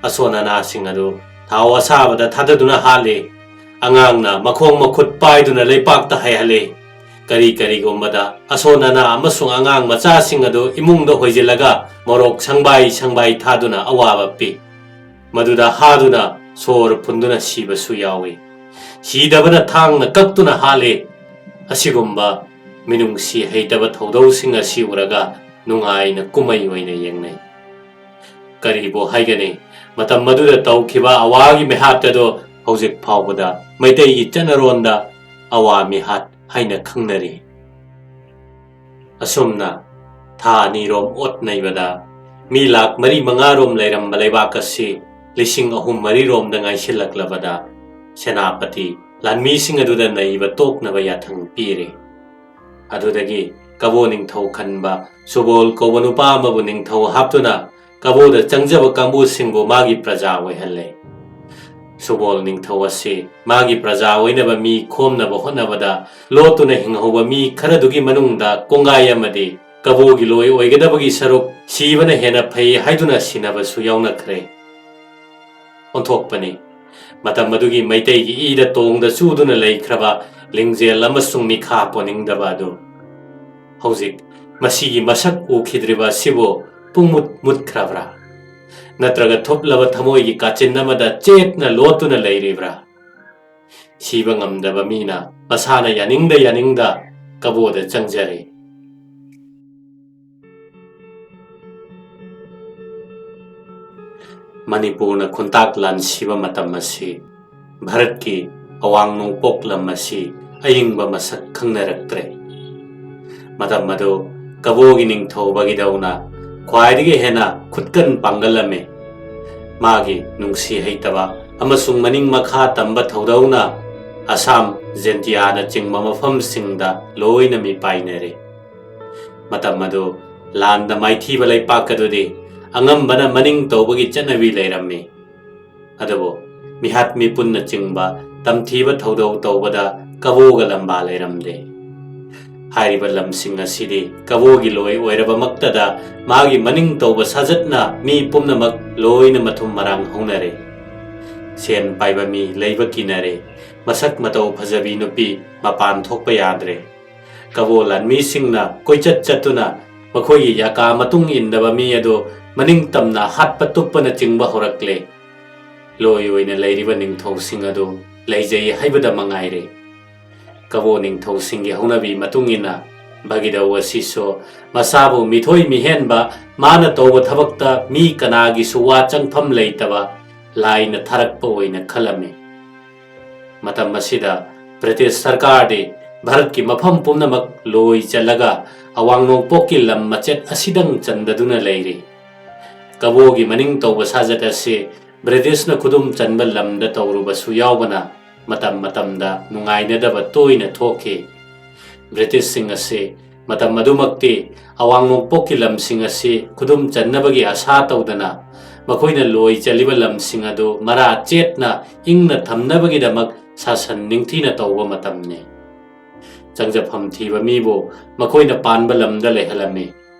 ꯑꯁꯣꯟ ꯑꯅꯥꯁꯤꯡ ꯑꯗꯨ ꯊꯥꯎ ꯑꯁꯥꯕꯗ ꯊꯥꯗꯗꯨꯅ ꯍꯥꯠꯂꯤ꯫ ꯑꯉꯥꯡꯅ ꯃꯈꯣꯡ ꯃꯈꯨꯠ ꯄꯥꯏꯗꯨꯅ ꯂꯩꯄꯥꯛꯇ ꯍꯥꯏꯍꯜꯂꯤ꯫ ꯀꯔꯤ ꯀꯔꯤꯒꯨꯝꯕꯗ ꯑꯁꯣꯟ ꯑꯅꯥ ꯑꯃꯁꯨꯡ ꯑꯉꯥꯡ ꯃꯆꯥꯁꯤꯡ ꯑꯗꯨ ꯏꯃꯨꯡꯗ ꯍꯣꯏꯖꯤꯜꯂꯒ ꯃꯣꯔꯣꯛ ꯁꯪꯕꯥꯏ ꯁꯪꯕꯥꯏ ꯊꯥꯗꯨꯅ ꯑꯋꯥꯕ ꯄꯤ꯫ ꯃꯗꯨꯗ ꯍꯥꯗꯨꯅ ꯁꯣꯔ ꯐꯨꯟꯗꯨꯅ ꯁꯤꯕꯁꯨ ꯌꯥꯎꯏ꯫ ꯁꯤꯗꯕꯅ ꯊꯥꯡꯅ ꯀꯛꯇꯨꯅ ꯍꯥꯠꯂꯤ꯫ ꯑꯁꯤꯒꯨꯝꯕ ꯃꯤꯅꯨꯡꯁꯤ ꯍꯩꯇꯕ ꯊꯧꯗꯧꯁꯤꯡ ꯑꯁꯤ ꯎꯔꯒ ꯅꯨꯡꯉꯥꯏꯅ ꯀꯨꯝꯍꯩ ꯑꯣꯏꯅ ꯌꯦꯡꯅꯩ꯫ ꯀꯔꯤꯕꯨ ꯍꯥꯏꯒꯅꯤ, ꯃꯇꯝ ꯑꯗꯨꯗ ꯇꯧꯈꯤꯕ ꯑꯋꯥꯒꯤ ꯃꯤꯍꯥꯠ ꯑꯗꯨ ꯍꯧꯖꯤꯛ ꯐꯥꯎꯕꯗ ꯃꯩꯇꯩꯒꯤ ꯆꯠꯅꯔꯣꯟꯗ ꯑꯋꯥ ꯃꯤꯍꯥꯠ ꯍꯥꯏꯅ ꯈꯪꯅꯔꯤ꯫ ꯑꯁꯨꯝꯅ ꯊꯥ ꯑꯅꯤꯔꯣꯝ ꯑꯣꯠ ꯅꯩꯕꯗ ꯃꯤ ꯂꯥꯈ ꯃꯔꯤ ꯃꯉꯥꯔꯣꯝ ꯂꯩꯔꯝꯕ ꯂꯩꯕꯥꯛ ꯑꯁꯤ ꯂꯤꯁꯤꯡ ꯑꯍꯨꯝ ꯃꯔꯤꯔꯣꯝꯗ ꯉꯥꯏꯁꯤꯜꯂꯛꯂꯕꯗ ꯁꯦꯅꯥꯄꯇꯤ ꯂꯥꯟꯃꯤꯁꯤꯡ ꯑꯗꯨꯗ ꯅꯩꯕ ꯇꯣꯛꯅꯕ ꯌꯥꯊꯪ ꯄꯤꯔꯦ꯫ ꯑꯗꯨꯗꯒꯤ ꯀꯕꯣ ꯅꯤꯡꯊꯧ ꯈꯟꯕ ꯁꯨꯕꯣꯜ ꯀꯧꯕ ꯅꯨꯄꯥ ꯑꯃꯕꯨ ꯅꯤꯡꯊꯧ ꯍꯥꯞꯇꯨꯅ ꯀꯕꯣꯗ ꯆꯪꯖꯕ ꯀꯥꯡꯕꯨꯁꯤꯡꯕꯨ ꯃꯥꯒꯤ ꯄ꯭ꯔꯖꯥ ꯑꯣꯏꯍꯜꯂꯦ꯫ ꯁꯨꯕꯣꯜ ꯅꯤꯡꯊꯧ ꯑꯁꯤ ꯃꯥꯒꯤ ꯄ꯭ꯔꯖꯥ ꯑꯣꯏꯅꯕ ꯃꯤ ꯈꯣꯝꯅꯕ ꯍꯣꯠꯅꯕꯗ ꯂꯣꯠꯇꯨꯅ ꯍꯤꯡꯍꯧꯕ ꯃꯤ ꯈꯔꯗꯨꯒꯤ ꯃꯅꯨꯡꯗ ꯀꯣꯡꯒꯥꯏ ꯑꯃꯗꯤ ꯀꯕꯣꯒꯤ ꯂꯣꯏ ꯑꯣꯏꯒꯗꯕꯒꯤ ꯁꯔꯨꯛ ꯁꯤꯕꯅ ꯍꯦꯟꯅ ꯐꯩ ꯍꯥꯏꯗꯨꯅ ꯁꯤꯟꯅꯕꯁꯨ ꯌꯥꯎꯅꯈ꯭ꯔꯦ꯫ ꯑꯣꯟꯊꯣꯛꯄꯅꯤ꯫ ꯃꯇꯝ ꯑꯗꯨꯒꯤ ꯃꯩꯇꯩꯒꯤ ꯏꯗ ꯇꯣꯡꯗ ꯆꯨꯗꯨꯅ ꯂꯩꯈ꯭ꯔꯕ ꯂꯤꯡꯖꯦꯜ ꯑꯃꯁꯨꯡ ꯃꯤꯈꯥ ꯄꯣꯟꯅꯤꯡꯗꯕ ꯑꯗꯨ꯫ ꯍꯧꯖꯤꯛ ꯃꯁꯤꯒꯤ ꯃꯁꯛ ꯎꯈꯤꯗ꯭ꯔꯤꯕ ꯑꯁꯤꯕꯨ ꯄꯨꯡꯃꯨꯠ ꯃꯨꯠꯈ꯭ꯔꯕ꯭ꯔꯥ? ꯅꯠꯇ꯭ꯔꯒ ꯊꯨꯞꯂꯕ ꯊꯃꯣꯏꯒꯤ ꯀꯥꯆꯤꯟ ꯑꯃꯗ ꯆꯦꯠꯅ ꯂꯣꯠꯇꯨꯅ ꯂꯩꯔꯤꯕ꯭ꯔꯥ? ꯁꯤꯕ ꯉꯝꯗꯕ ꯃꯤꯅ ꯃꯁꯥꯅ ꯌꯥꯅꯤꯡꯗ ꯌꯥꯅꯤꯡꯗ ꯀꯕꯣꯗ ꯆꯪꯖꯔꯦ꯫ ꯃꯅꯤꯄꯨꯔꯅ ꯈꯨꯟꯇꯥꯛ ꯂꯥꯟ ꯁꯤꯕ ꯃꯇꯝ ꯑꯁꯤ ꯚꯥꯔꯠꯀꯤ ꯑꯋꯥꯡ ꯅꯣꯡꯄꯣꯛ ꯂꯝ ꯑꯁꯤ ꯑꯏꯪꯕ ꯃꯁꯛ ꯈꯪꯅꯔꯛꯇ꯭ꯔꯦ꯫ ꯃꯇꯝ ꯑꯗꯨ ꯀꯕꯣꯒꯤ ꯅꯤꯡꯊꯧ ꯕꯒꯤꯗꯧꯅ ꯈ꯭ꯋꯥꯏꯗꯒꯤ ꯍꯦꯟꯅ ꯈꯨꯠꯀꯟ ꯄꯥꯡꯒꯜꯂꯝꯃꯤ꯫ ꯃꯥꯒꯤ ꯅꯨꯡꯁꯤ ꯍꯩꯇꯕ ꯑꯃꯁꯨꯡ ꯃꯅꯤꯡ ꯃꯈꯥ ꯇꯝꯕ ꯊꯧꯗꯧꯅ ꯑꯁꯥꯝ, ꯖꯦꯟꯇꯤꯌꯥꯅꯆꯤꯡꯕ ꯃꯐꯝꯁꯤꯡꯗ ꯂꯣꯏꯅ ꯃꯤꯄꯥꯏꯅꯔꯦ꯫ ꯃꯇꯝ ꯑꯗꯨ ꯂꯥꯟꯗ ꯃꯥꯏꯊꯤꯕ ꯂꯩꯄꯥꯛ ꯑꯗꯨꯗꯤ ꯑꯉꯝꯕꯅ ꯃꯅꯤꯡ ꯇꯧꯕꯒꯤ ꯆꯠꯅꯕꯤ ꯂꯩꯔꯝꯃꯤ꯫ ꯑꯗꯨꯕꯨ ꯃꯤꯍꯥꯠ ꯃꯤꯄꯨꯟꯅꯆꯤꯡꯕ ꯇꯝꯊꯤꯕ ꯊꯧꯗꯧ ꯇꯧꯕꯗ ꯀꯕꯣꯒ ꯂꯝꯕꯥ ꯂꯩꯔꯝꯗꯦ꯫ ꯍꯥꯏꯔꯤꯕ ꯂꯝꯁꯤꯡ ꯑꯁꯤꯗꯤ ꯀꯕꯣꯒꯤ ꯂꯣꯏ ꯑꯣꯏꯔꯕꯃꯛꯇꯗ ꯃꯥꯒꯤ ꯃꯅꯤꯡ ꯇꯧꯕ ꯁꯥꯖꯠꯅ ꯃꯤ ꯄꯨꯝꯅꯃꯛ ꯂꯣꯏꯅ ꯃꯊꯨꯝ ꯃꯔꯥꯡ ꯍꯧꯅꯔꯦ꯫ ꯁꯦꯟ ꯄꯥꯏꯕ ꯃꯤ ꯂꯩꯕ ꯀꯤꯅꯔꯦ꯫ ꯃꯁꯛ ꯃꯇꯧ ꯐꯖꯕꯤ ꯅꯨꯄꯤ ꯃꯄꯥꯟ ꯊꯣꯛꯄ ꯌꯥꯗ꯭ꯔꯦ꯫ ꯀꯕꯣ ꯂꯥꯟꯃꯤꯁꯤꯡꯅ ꯀꯣꯏꯆꯠ ꯆꯠꯇꯨꯅ ꯃꯈꯣꯏꯒꯤ ꯌꯥꯀꯥ ꯃꯇꯨꯡ ꯏꯟꯗꯕ ꯃꯤ ꯑꯗꯨ ꯃꯅꯤꯡ ꯇꯝꯅ ꯍꯥꯠꯄ ꯇꯨꯞꯄꯅꯆꯤꯡꯕ ꯍꯧꯔꯛꯂꯦ꯫ ꯂꯣꯏ ꯑꯣꯏꯅ ꯂꯩꯔꯤꯕ ꯅꯤꯡꯊꯧꯁꯤꯡ ꯑꯗꯨ ꯂꯩꯖꯩ ꯍꯥꯏꯕꯗ ꯃꯉꯥꯏꯔꯦ꯫ ꯀꯕꯣ ꯅꯤꯡꯊꯧꯁꯤꯡꯒꯤ ꯍꯧꯅꯕꯤ ꯃꯇꯨꯡ ꯏꯟꯅ ꯚꯒꯤꯗꯧ ꯑꯁꯤꯁꯨ ꯃꯁꯥꯕꯨ ꯃꯤꯊꯣꯏ ꯃꯤꯍꯦꯟꯕ, ꯃꯥꯅ ꯇꯧꯕ ꯊꯕꯛꯇ ꯃꯤ ꯀꯅꯥꯒꯤꯁꯨ ꯋꯥ ꯆꯪꯐꯝ ꯂꯩꯇꯕ ꯂꯥꯏꯅ ꯊꯥꯔꯛꯄ ꯑꯣꯏꯅ ꯈꯜꯂꯝꯃꯤ꯫ ꯃꯇꯝ ꯑꯁꯤꯗ ꯕ꯭ꯔꯤꯇꯤꯁ ꯁꯔꯀꯥꯔꯗꯤ ꯚꯥꯔꯠꯀꯤ ꯃꯐꯝ ꯄꯨꯝꯅꯃꯛ ꯂꯣꯏ ꯆꯜꯂꯒ ꯑꯋꯥꯡ ꯅꯣꯡꯄꯣꯛꯀꯤ ꯂꯝ ꯃꯆꯦꯠ ꯑꯁꯤꯗꯪ ꯆꯟꯗꯗꯨꯅ ꯂꯩꯔꯤ꯫ ꯀꯕꯣꯒꯤ ꯃꯅꯤꯡ ꯇꯧꯕ ꯁꯥꯖꯠ ꯑꯁꯤ ꯕ꯭ꯔꯤꯇꯤꯁꯅ ꯈꯨꯗꯨꯝ ꯆꯟꯕ ꯂꯝꯗ ꯇꯧꯔꯨꯕꯁꯨ ꯌꯥꯎꯕꯅ ꯃꯇꯝ ꯃꯇꯝꯗ ꯅꯨꯡꯉꯥꯏꯅꯗꯕ ꯇꯣꯏꯅ ꯊꯣꯛꯈꯤ꯫ ꯕ꯭ꯔꯤꯇꯤꯁꯁꯤꯡ ꯑꯁꯤ ꯃꯇꯝ ꯑꯗꯨꯃꯛꯇꯤ ꯑꯋꯥꯡ ꯅꯣꯡꯄꯣꯛꯀꯤ ꯂꯝꯁꯤꯡ ꯑꯁꯤ ꯈꯨꯗꯨꯝ ꯆꯟꯅꯕꯒꯤ ꯑꯁꯥ ꯇꯧꯗꯅ ꯃꯈꯣꯏꯅ ꯂꯣꯏ ꯆꯜꯂꯤꯕ ꯂꯝꯁꯤꯡ ꯑꯗꯨ ꯃꯔꯥ ꯆꯦꯠꯅ ꯏꯪꯅ ꯊꯝꯅꯕꯒꯤꯗꯃꯛ ꯁꯥꯁꯟ ꯅꯤꯡꯊꯤꯅ ꯇꯧꯕ ꯃꯇꯝꯅꯤ꯫ ꯆꯪꯖꯐꯝ ꯊꯤꯕ ꯃꯤꯕꯨ ꯃꯈꯣꯏꯅ ꯄꯥꯟꯕ ꯂꯝꯗ ꯂꯩꯍꯜꯂꯝꯃꯤ꯫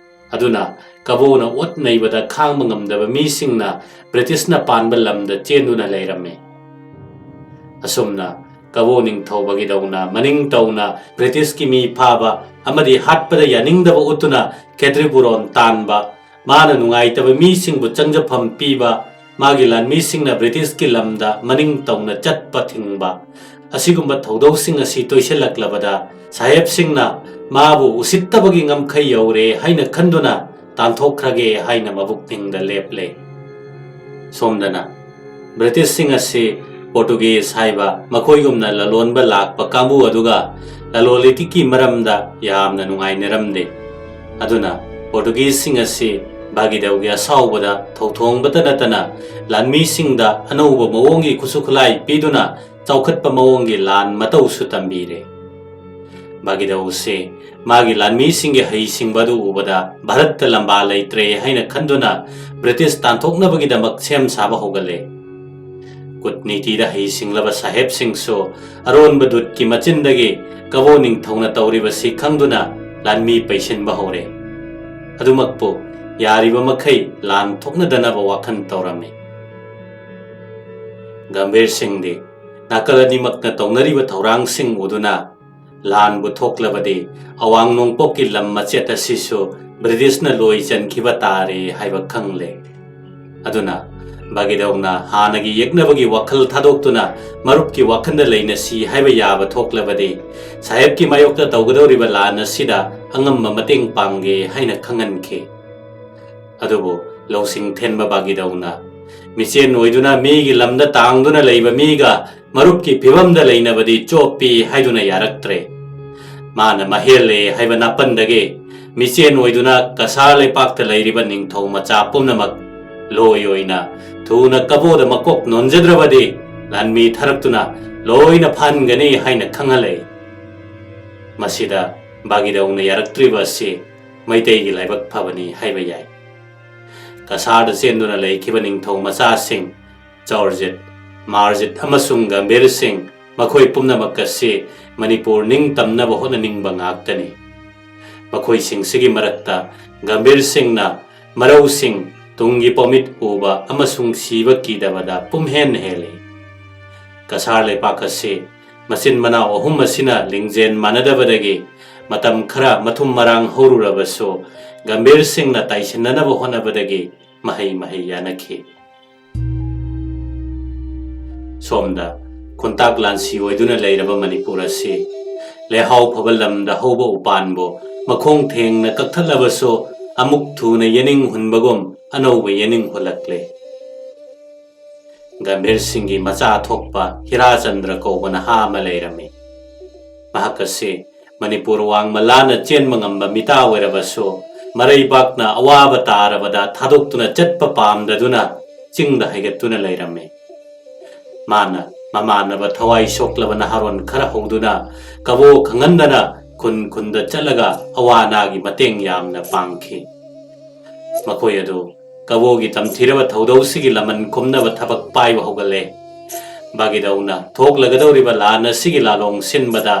ꯑꯗꯨꯅ ꯀꯕꯣꯅ ꯑꯣꯠ ꯅꯩꯕꯗ ꯈꯥꯡꯕ ꯉꯝꯗꯕ ꯃꯤꯁꯤꯡꯅ ꯕ꯭ꯔꯤꯇꯤꯁꯅ ꯄꯥꯟꯕ ꯂꯝꯗ ꯆꯦꯟꯗꯨꯅ ꯂꯩꯔꯝꯃꯤ꯫ ꯑꯁꯨꯝꯅ ꯀꯕꯣ ꯅꯤꯡꯊꯧ ꯕꯥꯒꯤꯗꯧꯅ ꯃꯅꯤꯡ ꯇꯧꯅ ꯕ꯭ꯔꯤꯇꯤꯁꯀꯤ ꯃꯤ ꯐꯥꯕ ꯑꯃꯗꯤ ꯍꯥꯠꯄꯗ ꯌꯥꯅꯤꯡꯗꯕ ꯎꯠꯇꯨꯅ ꯈꯦꯇ꯭ꯔꯤꯄꯨꯔꯣꯟ ꯇꯥꯟꯕ, ꯃꯥꯅ ꯅꯨꯡꯉꯥꯏꯇꯕ ꯃꯤꯁꯤꯡꯕꯨ ꯆꯪꯖꯐꯝ ꯄꯤꯕ, ꯃꯥꯒꯤ ꯂꯥꯟꯃꯤꯁꯤꯡꯅ ꯕ꯭ꯔꯤꯇꯤꯁꯀꯤ ꯂꯝꯗ ꯃꯅꯤꯡ ꯇꯧꯅ ꯆꯠꯄ ꯊꯤꯡꯕ, ꯑꯁꯤꯒꯨꯝꯕ ꯊꯧꯗꯧꯁꯤꯡ ꯑꯁꯤ ꯇꯣꯏꯁꯤꯜꯂꯛꯂꯕꯗ ꯁꯥꯍꯦꯕꯁꯤꯡꯅ ꯃꯥꯕꯨ ꯎꯁꯤꯠꯇꯕꯒꯤ ꯉꯝꯈꯩ ꯌꯧꯔꯦ ꯍꯥꯏꯅ ꯈꯟꯗꯨꯅ ꯇꯥꯟꯊꯣꯛꯈ꯭ꯔꯒꯦ ꯍꯥꯏꯅ ꯃꯕꯨꯛꯅꯤꯡꯗ ꯂꯦꯞꯂꯦ꯫ ꯁꯣꯝꯗꯅ ꯕ꯭ꯔꯤꯇꯤꯁꯁꯤꯡ ꯑꯁꯤ ꯄꯣꯔꯇꯨꯒꯤꯖ ꯍꯥꯏꯕ ꯃꯈꯣꯏꯒꯨꯝꯅ ꯂꯂꯣꯟꯕ ꯂꯥꯛꯄ ꯀꯥꯡꯕꯨ ꯑꯗꯨꯒ ꯂꯂꯣꯟ ꯏꯇꯤꯛꯀꯤ ꯃꯔꯝꯗ ꯌꯥꯝꯅ ꯅꯨꯡꯉꯥꯏꯅꯔꯝꯗꯦ꯫ ꯑꯗꯨꯅ ꯄꯣꯔꯇꯨꯒꯤꯖꯁꯤꯡ ꯑꯁꯤ ꯕꯥꯒꯤꯗꯧꯒꯤ ꯑꯁꯥꯎꯕꯗ ꯊꯧꯊꯣꯡꯕꯇ ꯅꯠꯇꯅ ꯂꯥꯟꯃꯤꯁꯤꯡꯗ ꯑꯅꯧꯕ ꯃꯑꯣꯡꯒꯤ ꯈꯨꯠꯁꯨ ꯈꯨꯠꯂꯥꯏ ꯄꯤꯗꯨꯅ ꯆꯥꯎꯈꯠꯄ ꯃꯑꯣꯡꯒꯤ ꯂꯥꯟ ꯃꯇꯧꯁꯨ ꯇꯝꯕꯤꯔꯦ꯫ ꯕꯥꯒꯤꯗꯧꯁꯤ ꯃꯥꯒꯤ ꯂꯥꯟꯃꯤꯁꯤꯡꯒꯤ ꯍꯩꯁꯤꯡꯕ ꯑꯗꯨ ꯎꯕꯗ ꯚꯥꯔꯠꯇ ꯂꯝꯕꯥ ꯂꯩꯇ꯭ꯔꯦ ꯍꯥꯏꯅ ꯈꯟꯗꯨꯅ ꯕ꯭ꯔꯤꯇꯤꯁ ꯇꯥꯟꯊꯣꯛꯅꯕꯒꯤꯗꯃꯛ ꯁꯦꯝ ꯁꯥꯕ ꯍꯧꯒꯠꯂꯦ꯫ ꯀꯨꯠꯅꯤꯇꯤꯗ ꯍꯩꯁꯤꯡꯂꯕ ꯁꯥꯍꯦꯕꯁꯤꯡꯁꯨ ꯑꯔꯣꯟꯕ ꯗꯨꯠꯀꯤ ꯃꯆꯤꯟꯗꯒꯤ ꯀꯕꯣ ꯅꯤꯡꯊꯧꯅ ꯇꯧꯔꯤꯕꯁꯤ ꯈꯪꯗꯨꯅ ꯂꯥꯟꯃꯤ ꯄꯩꯁꯤꯟꯕ ꯍꯧꯔꯦ꯫ ꯑꯗꯨꯃꯛꯄꯨ ꯌꯥꯔꯤꯕ ꯃꯈꯩ ꯂꯥꯟ ꯊꯣꯛꯅꯗꯅꯕ ꯋꯥꯈꯜ ꯇꯧꯔꯝꯃꯤ꯫ ꯒꯝꯚꯤꯔ ꯁꯤꯡꯗꯤ ꯅꯥꯀꯜ ꯑꯅꯤꯃꯛꯅ ꯇꯧꯅꯔꯤꯕ ꯊꯧꯔꯥꯡꯁꯤꯡ ꯎꯗꯨꯅ ꯂꯥꯟꯕꯨ ꯊꯣꯛꯂꯕꯗꯤ ꯑꯋꯥꯡ ꯅꯣꯡꯄꯣꯛꯀꯤ ꯂꯝ ꯃꯆꯦꯠ ꯑꯁꯤꯁꯨ ꯕ꯭ꯔꯤꯇꯤꯁꯅ ꯂꯣꯏ ꯆꯟꯈꯤꯕ ꯇꯥꯔꯦ ꯍꯥꯏꯕ ꯈꯪꯂꯦ꯫ ꯑꯗꯨꯅ ꯕꯥꯒꯤꯗꯧꯅ ꯍꯥꯟꯅꯒꯤ ꯌꯦꯛꯅꯕꯒꯤ ꯋꯥꯈꯜ ꯊꯥꯗꯣꯛꯇꯨꯅ ꯃꯔꯨꯞꯀꯤ ꯋꯥꯈꯜꯗ ꯂꯩꯅꯁꯤ ꯍꯥꯏꯕ ꯌꯥꯕ ꯊꯣꯛꯂꯕꯗꯤ ꯁꯥꯍꯦꯕꯀꯤ ꯃꯥꯌꯣꯛꯇ ꯇꯧꯒꯗꯧꯔꯤꯕ ꯂꯥꯟ ꯑꯁꯤꯗ ꯑꯉꯝꯕ ꯃꯇꯦꯡ ꯄꯥꯡꯒꯦ ꯍꯥꯏꯅ ꯈꯪꯍꯟꯈꯤ꯫ ꯑꯗꯨꯕꯨ ꯂꯧꯁꯤꯡ ꯊꯦꯟꯕ ꯕꯥꯒꯤꯗꯧꯅ ꯃꯤꯆꯦꯟ ꯑꯣꯏꯗꯨꯅ ꯃꯤꯒꯤ ꯂꯝꯗ ꯇꯥꯡꯗꯨꯅ ꯂꯩꯕ ꯃꯤꯒ ꯃꯔꯨꯞꯀꯤ ꯐꯤꯕꯝꯗ ꯂꯩꯅꯕꯗꯤ ꯆꯣꯞꯄꯤ ꯍꯥꯏꯗꯨꯅ ꯌꯥꯔꯛꯇ꯭ꯔꯦ꯫ ꯃꯥꯅ ꯃꯍꯦꯜꯂꯦ ꯍꯥꯏꯕ ꯅꯥꯄꯟꯗꯒꯤ ꯃꯤꯆꯦꯟ ꯑꯣꯏꯗꯨꯅ ꯀꯁꯥꯔ ꯂꯩꯄꯥꯛꯇ ꯂꯩꯔꯤꯕ ꯅꯤꯡꯊꯧ ꯃꯆꯥ ꯄꯨꯝꯅꯃꯛ ꯂꯣꯏ ꯑꯣꯏꯅ ꯊꯨꯅ ꯀꯕꯣꯗ ꯃꯀꯣꯛ ꯅꯣꯟꯖꯗ꯭ꯔꯕꯗꯤ ꯂꯥꯟꯃꯤ ꯊꯥꯔꯛꯇꯨꯅ ꯂꯣꯏꯅ ꯐꯍꯟꯒꯅꯤ ꯍꯥꯏꯅ ꯈꯪꯍꯜꯂꯛꯏ꯫ ꯃꯁꯤꯗ ꯕꯥꯒꯤꯗꯧꯅ ꯌꯥꯔꯛꯇ꯭ꯔꯤꯕ ꯑꯁꯤ ꯃꯩꯇꯩꯒꯤ ꯂꯥꯏꯕꯛ ꯐꯕꯅꯤ ꯍꯥꯏꯕ ꯌꯥꯏ꯫ ꯀꯁꯥꯔꯗ ꯆꯦꯟꯗꯨꯅ ꯂꯩꯈꯤꯕ ꯅꯤꯡꯊꯧ ꯃꯆꯥꯁꯤꯡ ꯆꯧꯔꯖꯤꯠ, ꯃꯥꯔꯖꯤꯠ ꯑꯃꯁꯨꯡ ꯒꯝꯚꯤꯔ ꯁꯤꯡ, ꯃꯈꯣꯏ ꯄꯨꯝꯅꯃꯛ ꯑꯁꯤ ꯃꯅꯤꯄꯨꯔ ꯅꯤꯡꯇꯝꯅꯕ ꯍꯣꯠꯅꯅꯤꯡꯕ ꯉꯥꯛꯇꯅꯤ꯫ ꯃꯈꯣꯏꯁꯤꯡꯁꯤꯒꯤ ꯃꯔꯛꯇ ꯒꯝꯚꯤꯔ ꯁꯤꯡꯅ ꯃꯔꯧꯁꯤꯡ, ꯇꯨꯡꯒꯤ ꯄꯣꯃꯤꯠ ꯎꯕ ꯑꯃꯁꯨꯡ ꯁꯤꯕ ꯀꯤꯗꯕꯗ ꯄꯨꯝꯍꯦꯟ ꯍꯦꯜꯂꯤ꯫ ꯀꯁꯥꯔ ꯂꯩꯄꯥꯛ ꯑꯁꯤ ꯃꯆꯤꯟ ꯃꯅꯥꯎ ꯑꯍꯨꯝ ꯑꯁꯤꯅ ꯂꯤꯡꯖꯦꯜ ꯃꯥꯟꯅꯗꯕꯗꯒꯤ ꯃꯇꯝ ꯈꯔ ꯃꯊꯨꯝ ꯃꯔꯥꯡ ꯍꯧꯔꯨꯔꯕꯁꯨ, ꯒꯝꯚꯤꯔ ꯁꯤꯡꯅ ꯇꯥꯏꯁꯤꯟꯅꯅꯕ ꯍꯣꯠꯅꯕꯗꯒꯤ ꯃꯍꯩ ꯃꯍꯩ ꯌꯥꯅꯈꯤ꯫ ꯁꯣꯝꯗ ꯈꯨꯟꯇꯥꯛ ꯂꯥꯟꯁꯤ ꯑꯣꯏꯗꯨꯅ ꯂꯩꯔꯕ ꯃꯅꯤꯄꯨꯔ ꯑꯁꯤ ꯂꯩꯍꯥꯎ ꯐꯕ ꯂꯝꯗ ꯍꯧꯕ ꯎꯄꯥꯟꯕꯨ ꯃꯈꯣꯡ ꯊꯦꯡꯅ ꯀꯛꯊꯠꯂꯕꯁꯨ, ꯑꯃꯨꯛ ꯊꯨꯅ ꯌꯦꯅꯤꯡ ꯍꯨꯟꯕꯒꯨꯝ ꯑꯅꯧꯕ ꯌꯦꯅꯤꯡ ꯍꯨꯜꯂꯛꯂꯦ꯫ ꯒꯝꯚꯤꯔ ꯁꯤꯡꯒꯤ ꯃꯆꯥ ꯊꯣꯛꯄ ꯍꯤꯔꯥꯆꯟꯗ꯭ꯔ ꯀꯧꯕ ꯅꯍꯥ ꯑꯃ ꯂꯩꯔꯝꯃꯤ꯫ ꯃꯍꯥꯛ ꯑꯁꯤ ꯃꯅꯤꯄꯨꯔ ꯋꯥꯡꯃ ꯂꯥꯟꯅ ꯆꯦꯟꯕ ꯉꯝꯕ ꯃꯤꯇꯥ ꯑꯣꯏꯔꯕꯁꯨ, ꯃꯔꯩꯕꯥꯛꯅ ꯑꯋꯥꯕ ꯇꯥꯔꯕꯗ ꯊꯥꯗꯣꯛꯇꯨꯅ ꯆꯠꯄ ꯄꯥꯝꯗꯗꯨꯅ ꯆꯤꯡꯗ ꯍꯥꯏꯒꯠꯇꯨꯅ ꯂꯩꯔꯝꯃꯤ꯫ ꯃꯥꯅ ꯃꯃꯥꯟꯅꯕ ꯊꯋꯥꯏ ꯁꯣꯛꯂꯕ ꯅꯍꯥꯔꯣꯟ ꯈꯔ ꯍꯧꯗꯨꯅ ꯀꯕꯣ ꯈꯪꯍꯟꯗꯅ ꯈꯨꯟ ꯈꯨꯟꯗ ꯆꯠꯂꯒ ꯑꯋꯥ ꯑꯅꯥꯒꯤ ꯃꯇꯦꯡ ꯌꯥꯝꯅ ꯄꯥꯡꯈꯤ꯫ ꯃꯈꯣꯏ ꯑꯗꯨ ꯀꯕꯣꯒꯤ ꯇꯝꯊꯤꯔꯕ ꯊꯧꯗꯧꯁꯤꯒꯤ ꯂꯃꯟ ꯈꯨꯝꯅꯕ ꯊꯕꯛ ꯄꯥꯏꯕ ꯍꯧꯒꯠꯂꯦ꯫ ꯕꯥꯒꯤꯗꯧꯅ ꯊꯣꯛꯂꯒꯗꯧꯔꯤꯕ ꯂꯥꯟ ꯑꯁꯤꯒꯤ ꯂꯥꯂꯣꯡ ꯁꯤꯟꯕꯗ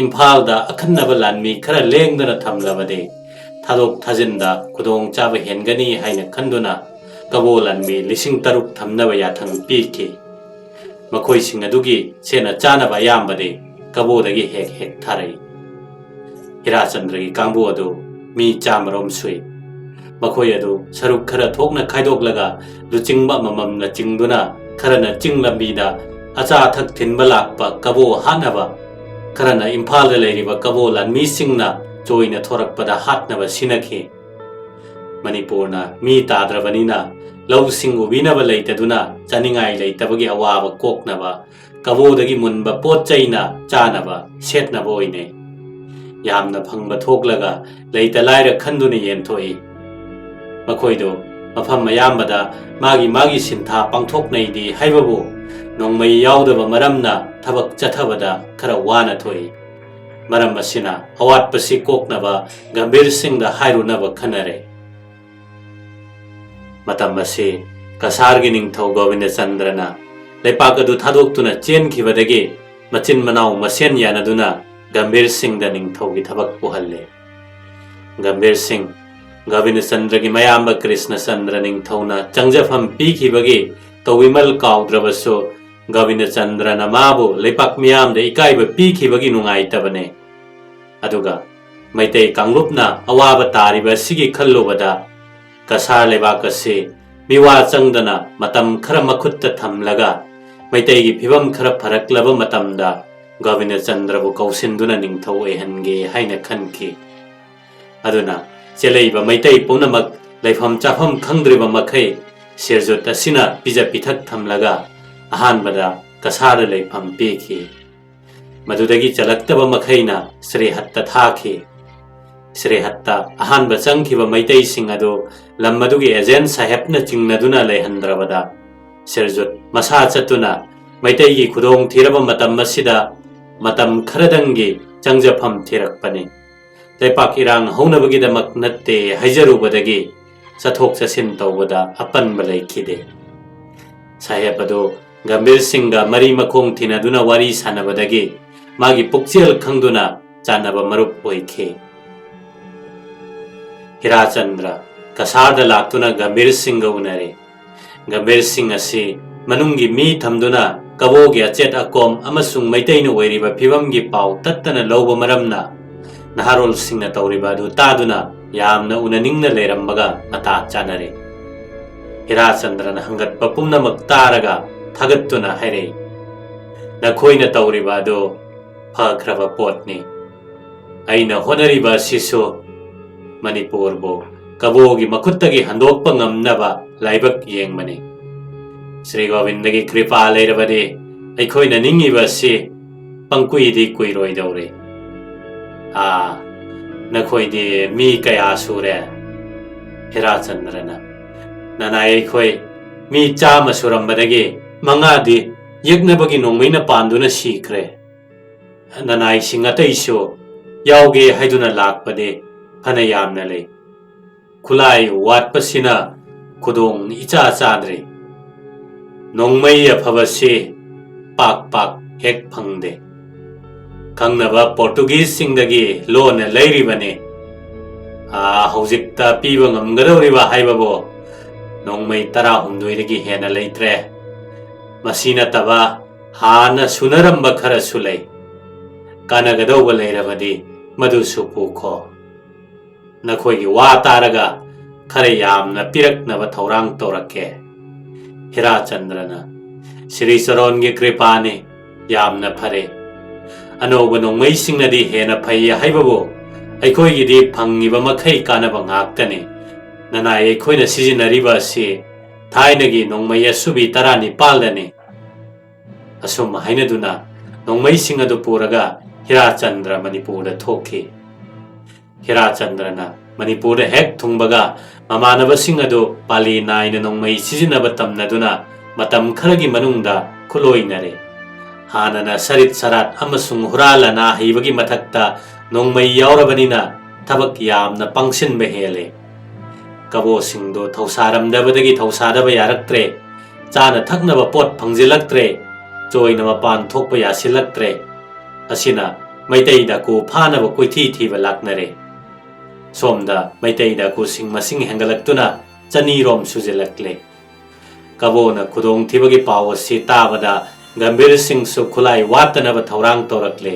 ꯏꯝꯐꯥꯜꯗ ꯑꯈꯟꯅꯕ ꯂꯥꯟꯃꯤ ꯈꯔ ꯂꯦꯡꯗꯅ ꯊꯝꯂꯕꯗꯤ ꯊꯥꯗꯣꯛ ꯊꯥꯖꯤꯟꯗ ꯈꯨꯗꯣꯡꯆꯥꯕ ꯍꯦꯟꯒꯅꯤ ꯍꯥꯏꯅ ꯈꯟꯗꯨꯅ ꯀꯕꯣ ꯂꯥꯟꯃꯤ ꯂꯤꯁꯤꯡ ꯇꯔꯨꯛ ꯊꯝꯅꯕ ꯌꯥꯊꯪ ꯄꯤꯈꯤ꯫ ꯃꯈꯣꯏꯁꯤꯡ ꯑꯗꯨꯒꯤ ꯁꯦꯠꯅ ꯆꯥꯅꯕ ꯑꯌꯥꯝꯕꯗꯤ ꯀꯕꯣꯗꯒꯤ ꯍꯦꯛ ꯍꯦꯛ ꯊꯥꯔꯛꯏ꯫ ꯍꯤꯔꯥꯆꯟꯗ꯭ꯔꯒꯤ ꯀꯥꯡꯕꯨ ꯑꯗꯨ ꯃꯤ ꯆꯥꯃꯔꯣꯝ ꯁꯨꯏ꯫ ꯃꯈꯣꯏ ꯑꯗꯨ ꯁꯔꯨꯛ ꯈꯔ ꯊꯣꯛꯅ ꯈꯥꯏꯗꯣꯛꯂꯒ ꯂꯨꯆꯤꯡꯕ ꯑꯃꯃꯝꯅ ꯆꯤꯡꯗꯨꯅ ꯈꯔꯅ ꯆꯤꯡ ꯂꯝꯕꯤꯗ ꯑꯆꯥ ꯑꯊꯛ ꯊꯤꯟꯕ ꯂꯥꯛꯄ ꯀꯕꯣ ꯍꯥꯠꯅꯕ, ꯈꯔꯅ ꯏꯝꯐꯥꯜꯗ ꯂꯩꯔꯤꯕ ꯀꯕꯣ ꯂꯥꯟꯃꯤꯁꯤꯡꯅ ꯆꯣꯏꯅ ꯊꯣꯔꯛꯄꯗ ꯍꯥꯠꯅꯕ ꯁꯤꯟꯅꯈꯤ꯫ ꯃꯅꯤꯄꯨꯔꯅ ꯃꯤ ꯇꯥꯗ꯭ꯔꯕꯅꯤꯅ ꯂꯧꯁꯤꯡ ꯎꯕꯤꯅꯕ ꯂꯩꯇꯗꯨꯅ ꯆꯥꯅꯤꯡꯉꯥꯏ ꯂꯩꯇꯕꯒꯤ ꯑꯋꯥꯕ ꯀꯣꯛꯅꯕ ꯀꯕꯣꯗꯒꯤ ꯃꯨꯟꯕ ꯄꯣꯠ ꯆꯩꯅ ꯆꯥꯅꯕ ꯁꯦꯠꯅꯕ ꯑꯣꯏꯅꯩ꯫ ꯌꯥꯝꯅ ꯐꯪꯕ ꯊꯣꯛꯂꯒ ꯂꯩꯇ ꯂꯥꯏꯔ ꯈꯟꯗꯨꯅ ꯌꯦꯟꯊꯣꯛꯏ꯫ ꯃꯈꯣꯏꯗꯨ ꯃꯐꯝ ꯑꯌꯥꯝꯕꯗ ꯃꯥꯒꯤ ꯃꯥꯒꯤ ꯁꯤꯟꯊꯥ ꯄꯥꯡꯊꯣꯛꯅꯩꯗꯤ ꯍꯥꯏꯕꯕꯨ ꯅꯣꯡꯃꯩ ꯌꯥꯎꯗꯕ ꯃꯔꯝꯅ ꯊꯕꯛ ꯆꯠꯊꯕꯗ ꯈꯔ ꯋꯥꯅ ꯊꯣꯛꯏ꯫ ꯃꯔꯝ ꯑꯁꯤꯅ ꯑꯋꯥꯠꯄꯁꯤ ꯀꯣꯛꯅꯕ ꯒꯝꯚꯤꯔ ꯁꯤꯡꯗ ꯍꯥꯏꯔꯨꯅꯕ ꯈꯟꯅꯔꯦ꯫ ꯃꯇꯝ ꯑꯁꯤ ꯀꯁꯥꯔꯒꯤ ꯅꯤꯡꯊꯧ ꯒꯣꯕꯤꯟꯗꯆꯟꯗ꯭ꯔꯅ ꯂꯩꯄꯥꯛ ꯑꯗꯨ ꯊꯥꯗꯣꯛꯇꯨꯅ ꯆꯦꯟꯈꯤꯕꯗꯒꯤ ꯃꯆꯤꯟ ꯃꯅꯥꯎ ꯃꯁꯦꯟ ꯌꯥꯅꯗꯨꯅ ꯒꯝꯚꯤꯔ ꯁꯤꯡꯗ ꯅꯤꯡꯊꯧꯒꯤ ꯊꯕꯛ ꯄꯨꯍꯜꯂꯦ꯫ ꯒꯝꯚꯤꯔ ꯁꯤꯡ, ꯒꯣꯕꯤꯟꯗꯆꯟꯗ꯭ꯔꯒꯤ ꯃꯌꯥꯝꯕ ꯀ꯭ꯔꯤꯁꯅꯆꯟꯗ꯭ꯔ ꯅꯤꯡꯊꯧꯅ ꯆꯪꯖꯐꯝ ꯄꯤꯈꯤꯕꯒꯤ ꯇꯧꯕꯤꯃꯜ ꯀꯥꯎꯗ꯭ꯔꯕꯁꯨ, ꯒꯣꯕꯤꯟꯗꯆꯟꯗ꯭ꯔꯅ ꯃꯥꯕꯨ ꯂꯩꯄꯥꯛ ꯃꯤꯌꯥꯝꯗ ꯏꯀꯥꯏꯕ ꯄꯤꯈꯤꯕꯒꯤ ꯅꯨꯡꯉꯥꯏꯇꯕꯅꯦ꯫ ꯑꯗꯨꯒ ꯃꯩꯇꯩ ꯀꯥꯡꯂꯨꯞꯅ ꯑꯋꯥꯕ ꯇꯥꯔꯤꯕ ꯑꯁꯤꯒꯤ ꯈꯜꯂꯨꯕꯗ ꯀꯁꯥꯔ ꯂꯩꯕꯥꯛ ꯑꯁꯤ ꯃꯤꯋꯥ ꯆꯪꯗꯅ ꯃꯇꯝ ꯈꯔ ꯃꯈꯨꯠꯇ ꯊꯝꯂꯒ ꯃꯩꯇꯩꯒꯤ ꯐꯤꯕꯝ ꯈꯔ ꯐꯔꯛꯂꯕ ꯃꯇꯝꯗ ꯒꯣꯕꯤꯟꯗꯆꯟꯗ꯭ꯔꯕꯨ ꯀꯧꯁꯤꯟꯗꯨꯅ ꯅꯤꯡꯊꯧ ꯑꯣꯏꯍꯟꯒꯦ ꯍꯥꯏꯅ ꯈꯟꯈꯤ꯫ ꯑꯗꯨꯅ ꯆꯦꯜꯂꯛꯏꯕ ꯃꯩꯇꯩ ꯄꯨꯝꯅꯃꯛ ꯂꯩꯐꯝ ꯆꯥꯐꯝ ꯈꯪꯗ꯭ꯔꯤꯕ ꯃꯈꯩ ꯁꯤꯔꯖꯨꯠ ꯑꯁꯤꯅ ꯄꯤꯖ ꯄꯤꯊꯛ ꯊꯝꯂꯒ ꯑꯍꯥꯟꯕꯗ ꯀꯁꯥꯔꯗ ꯂꯩꯐꯝ ꯄꯤꯈꯤ꯫ ꯃꯗꯨꯗꯒꯤ ꯆꯜꯂꯛꯇꯕ ꯃꯈꯩꯅ ꯁ꯭ꯔꯤꯍꯠꯇ ꯊꯥꯈꯤ꯫ ꯁ꯭ꯔꯤꯍꯠꯇ ꯑꯍꯥꯟꯕ ꯆꯪꯈꯤꯕ ꯃꯩꯇꯩꯁꯤꯡ ꯑꯗꯨ ꯂꯝ ꯑꯗꯨꯒꯤ ꯑꯦꯖꯦꯟ ꯁꯥꯍꯦꯕꯅ ꯆꯤꯡꯅꯗꯨꯅ ꯂꯩꯍꯟꯗ꯭ꯔꯕꯗ ꯁꯤꯔꯖꯨꯠ ꯃꯁꯥ ꯆꯠꯇꯨꯅ ꯃꯩꯇꯩꯒꯤ ꯈꯨꯗꯣꯡ ꯊꯤꯔꯕ ꯃꯇꯝ ꯑꯁꯤꯗ ꯃꯇꯝ ꯈꯔꯗꯪꯒꯤ ꯆꯪꯖꯐꯝ ꯊꯤꯔꯛꯄꯅꯤ꯫ ꯂꯩꯄꯥꯛ ꯏꯔꯥꯡ ꯍꯧꯅꯕꯒꯤꯗꯃꯛ ꯅꯠꯇꯦ ꯍꯥꯏꯖꯔꯨꯕꯗꯒꯤ ꯆꯠꯊꯣꯛ ꯆꯠꯁꯤꯟ ꯇꯧꯕꯗ ꯑꯄꯟꯕ ꯂꯩꯈꯤꯗꯦ꯫ ꯁꯥꯍꯦꯕ ꯑꯗꯨ ꯒꯝꯚꯤꯔ ꯁꯤꯡꯒ ꯃꯔꯤ ꯃꯈꯣꯡ ꯊꯤꯅꯗꯨꯅ ꯋꯥꯔꯤ ꯁꯥꯟꯅꯕꯗꯒꯤ ꯃꯥꯒꯤ ꯄꯨꯛꯆꯦꯜ ꯈꯪꯗꯨꯅ ꯆꯥꯟꯅꯕ ꯃꯔꯨꯞ ꯑꯣꯏꯈꯤ꯫ ꯍꯤꯔꯥꯆꯟꯗ꯭ꯔ ꯀꯁꯥꯔꯗ ꯂꯥꯛꯇꯨꯅ ꯒꯝꯚꯤꯔ ꯁꯤꯡꯒ ꯎꯅꯔꯦ꯫ ꯒꯝꯚꯤꯔ ꯁꯤꯡ ꯑꯁꯤ ꯃꯅꯨꯡꯒꯤ ꯃꯤ ꯊꯝꯗꯨꯅ ꯀꯕꯣꯒꯤ ꯑꯆꯦꯠ ꯑꯀꯣꯝ ꯑꯃꯁꯨꯡ ꯃꯩꯇꯩꯅ ꯑꯣꯏꯔꯤꯕ ꯐꯤꯕꯝꯒꯤ ꯄꯥꯎ ꯇꯠꯇꯅ ꯂꯧꯕ ꯃꯔꯝꯅ ꯅꯍꯥꯔꯣꯜꯁꯤꯡꯅ ꯇꯧꯔꯤꯕ ꯑꯗꯨ ꯇꯥꯗꯨꯅ ꯌꯥꯝꯅ ꯎꯅꯅꯤꯡꯅ ꯂꯩꯔꯝꯕꯒ ꯃꯇꯥ ꯆꯥꯅꯔꯦ꯫ ꯍꯤꯔꯥꯆꯟꯗ꯭ꯔꯅ ꯍꯪꯒꯠꯄ ꯄꯨꯝꯅꯃꯛ ꯇꯥꯔꯒ ꯊꯥꯒꯠꯇꯨꯅ ꯍꯥꯏꯔꯛꯏ, "ꯅꯈꯣꯏꯅ ꯇꯧꯔꯤꯕ ꯑꯗꯨ ꯐꯈ꯭ꯔꯕ ꯄꯣꯠꯅꯤ꯫ ꯑꯩꯅ ꯍꯣꯠꯅꯔꯤꯕ ꯑꯁꯤꯁꯨ ꯃꯅꯤꯄꯨꯔꯕꯨ ꯀꯕꯣꯒꯤ ꯃꯈꯨꯠꯇꯒꯤ ꯍꯟꯗꯣꯛꯄ ꯉꯝꯅꯕ ꯂꯥꯏꯕꯛ ꯌꯦꯡꯕꯅꯤ꯫ ꯁ꯭ꯔꯤ ꯒꯣꯕꯤꯟꯗꯒꯤ ꯀ꯭ꯔꯤꯄꯥ ꯂꯩꯔꯕꯗꯤ ꯑꯩꯈꯣꯏꯅ ꯅꯤꯡꯉꯤꯕ ꯑꯁꯤ ꯄꯪꯀꯨꯏꯗꯤ ꯀꯨꯏꯔꯣꯏꯗꯧꯔꯤ꯫ ꯑꯥ, ꯅꯈꯣꯏꯗꯤ ꯃꯤ ꯀꯌꯥ ꯁꯨꯔꯦ?" ꯍꯦꯔꯥꯆꯟꯗ꯭ꯔꯅ, "ꯅꯅꯥꯏ ꯑꯩꯈꯣꯏ ꯃꯤ ꯆꯥꯝꯃ ꯁꯨꯔꯝꯕꯗꯒꯤ ꯃꯉꯥꯗꯤ ꯌꯦꯛꯅꯕꯒꯤ ꯅꯣꯡꯃꯩꯅ ꯄꯥꯟꯗꯨꯅ ꯁꯤꯈ꯭ꯔꯦ꯫ ꯅꯅꯥꯏꯁꯤꯡ ꯑꯇꯩꯁꯨ ꯌꯥꯎꯒꯦ ꯍꯥꯏꯗꯨꯅ ꯂꯥꯛꯄꯗꯤ ꯐꯅ ꯌꯥꯝꯅ ꯂꯩ꯫ ꯈꯨꯠꯂꯥꯏ ꯋꯥꯠꯄꯁꯤꯅ ꯈꯨꯗꯣꯡ ꯏꯆꯥ ꯆꯥꯗ꯭ꯔꯤ꯫ ꯅꯣꯡꯃꯩ ꯑꯐꯕꯁꯤ ꯄꯥꯛ ꯄꯥꯛ ꯍꯦꯛ ꯐꯪꯗꯦ꯫ ꯈꯪꯅꯕ ꯄꯣꯔꯇꯨꯒꯤꯖꯁꯤꯡꯗꯒꯤ ꯂꯣꯟꯅ ꯂꯩꯔꯤꯕꯅꯤ꯫ ꯑꯥ, ꯍꯧꯖꯤꯛꯇ ꯄꯤꯕ ꯉꯝꯒꯗꯧꯔꯤꯕ ꯍꯥꯏꯕꯕꯨ ꯅꯣꯡꯃꯩ ꯇꯔꯥꯍꯨꯝꯗꯣꯏꯗꯒꯤ ꯍꯦꯟꯅ ꯂꯩꯇ꯭ꯔꯦ꯫ ꯃꯁꯤ ꯅꯠꯇꯕ ꯍꯥꯟꯅ ꯁꯨꯅꯔꯝꯕ ꯈꯔꯁꯨ ꯂꯩ꯫ ꯀꯥꯟꯅꯒꯗꯧꯕ ꯂꯩꯔꯕꯗꯤ ꯃꯗꯨꯁꯨ ꯄꯨꯈꯣ꯫ ꯅꯈꯣꯏꯒꯤ ꯋꯥ ꯇꯥꯔꯒ ꯈꯔ ꯌꯥꯝꯅ ꯄꯤꯔꯛꯅꯕ ꯊꯧꯔꯥꯡ ꯇꯧꯔꯛꯀꯦ꯫ ꯍꯤꯔꯥꯆꯟꯗ꯭ꯔꯅ, "ꯁ꯭ꯔꯤ ꯆꯔꯣꯟꯒꯤ ꯀ꯭ꯔꯤꯄꯥꯅꯤ, ꯌꯥꯝꯅ ꯐꯔꯦ꯫ ꯑꯅꯧꯕ ꯅꯣꯡꯃꯩꯁꯤꯡꯅꯗꯤ ꯍꯦꯟꯅ ꯐꯩ ꯍꯥꯏꯕꯕꯨ ꯑꯩꯈꯣꯏꯒꯤꯗꯤ ꯐꯪꯉꯤꯕ ꯃꯈꯩ ꯀꯥꯟꯅꯕ ꯉꯥꯛꯇꯅꯤ꯫ ꯅꯅꯥꯏ ꯑꯩꯈꯣꯏꯅ ꯁꯤꯖꯤꯟꯅꯔꯤꯕ ꯑꯁꯤ ꯊꯥꯏꯅꯒꯤ ꯅꯣꯡꯃꯩ ꯑꯁꯨꯕꯤ ꯇꯔꯥꯅꯤꯄꯥꯜꯗꯅꯤ꯫" ꯑꯁꯨꯝ ꯍꯥꯏꯅꯗꯨꯅ ꯅꯣꯡꯃꯩꯁꯤꯡ ꯑꯗꯨ ꯄꯨꯔꯒ ꯍꯤꯔꯥꯆꯟꯗ꯭ꯔ ꯃꯅꯤꯄꯨꯔꯗ ꯊꯣꯛꯈꯤ꯫ ꯍꯤꯔꯥꯆꯟꯗ꯭ꯔꯅ ꯃꯅꯤꯄꯨꯔꯗ ꯍꯦꯛ ꯊꯨꯡꯕꯒ ꯃꯃꯥꯟꯅꯕꯁꯤꯡ ꯑꯗꯨ ꯄꯥꯂꯤ ꯅꯥꯏꯅ ꯅꯣꯡꯃꯩ ꯁꯤꯖꯤꯟꯅꯕ ꯇꯝꯅꯗꯨꯅ ꯃꯇꯝ ꯈꯔꯒꯤ ꯃꯅꯨꯡꯗ ꯈꯨꯠꯂꯣꯏꯅꯔꯦ꯫ ꯍꯥꯟꯅꯅ ꯁꯔꯤꯠ ꯁꯔꯥꯠ ꯑꯃꯁꯨꯡ ꯍꯨꯔꯥꯟ ꯂꯥꯟꯅ ꯍꯩꯕꯒꯤ ꯃꯊꯛꯇ ꯅꯣꯡꯃꯩ ꯌꯥꯎꯔꯕꯅꯤꯅ ꯊꯕꯛ ꯌꯥꯝꯅ ꯄꯥꯡꯁꯤꯟꯕ ꯍꯦꯜꯂꯦ꯫ ꯀꯕꯣꯁꯤꯡꯗꯨ ꯊꯧꯁꯥꯔꯝꯗꯕꯗꯒꯤ ꯊꯧꯁꯥꯗꯕ ꯌꯥꯔꯛꯇ꯭ꯔꯦ꯫ ꯆꯥꯅ ꯊꯛꯅꯕ ꯄꯣꯠ ꯐꯪꯖꯤꯜꯂꯛꯇ꯭ꯔꯦ꯫ ꯆꯣꯏꯅ ꯃꯄꯥꯟ ꯊꯣꯛꯄ ꯌꯥꯁꯤꯜꯂꯛꯇ꯭ꯔꯦ꯫ ꯑꯁꯤꯅ ꯃꯩꯇꯩ ꯗꯥꯀꯨ ꯐꯥꯅꯕ ꯀꯣꯏꯊꯤ ꯊꯤꯕ ꯂꯥꯛꯅꯔꯦ꯫ ꯁꯣꯝꯗ ꯃꯩꯇꯩ ꯗꯥꯀꯨꯁꯤꯡ ꯃꯁꯤꯡ ꯍꯦꯟꯒꯠꯂꯛꯇꯨꯅ ꯆꯅꯤꯔꯣꯝ ꯁꯨꯖꯤꯜꯂꯛꯂꯦ꯫ ꯀꯕꯣꯅ ꯈꯨꯗꯣꯡꯊꯤꯕꯒꯤ ꯄꯥꯎ ꯑꯁꯤ ꯇꯥꯕꯗ ꯒꯝꯚꯤꯔ ꯁꯤꯡꯁꯨ ꯈꯨꯠꯂꯥꯏ ꯋꯥꯠꯇꯅꯕ ꯊꯧꯔꯥꯡ ꯇꯧꯔꯛꯂꯦ꯫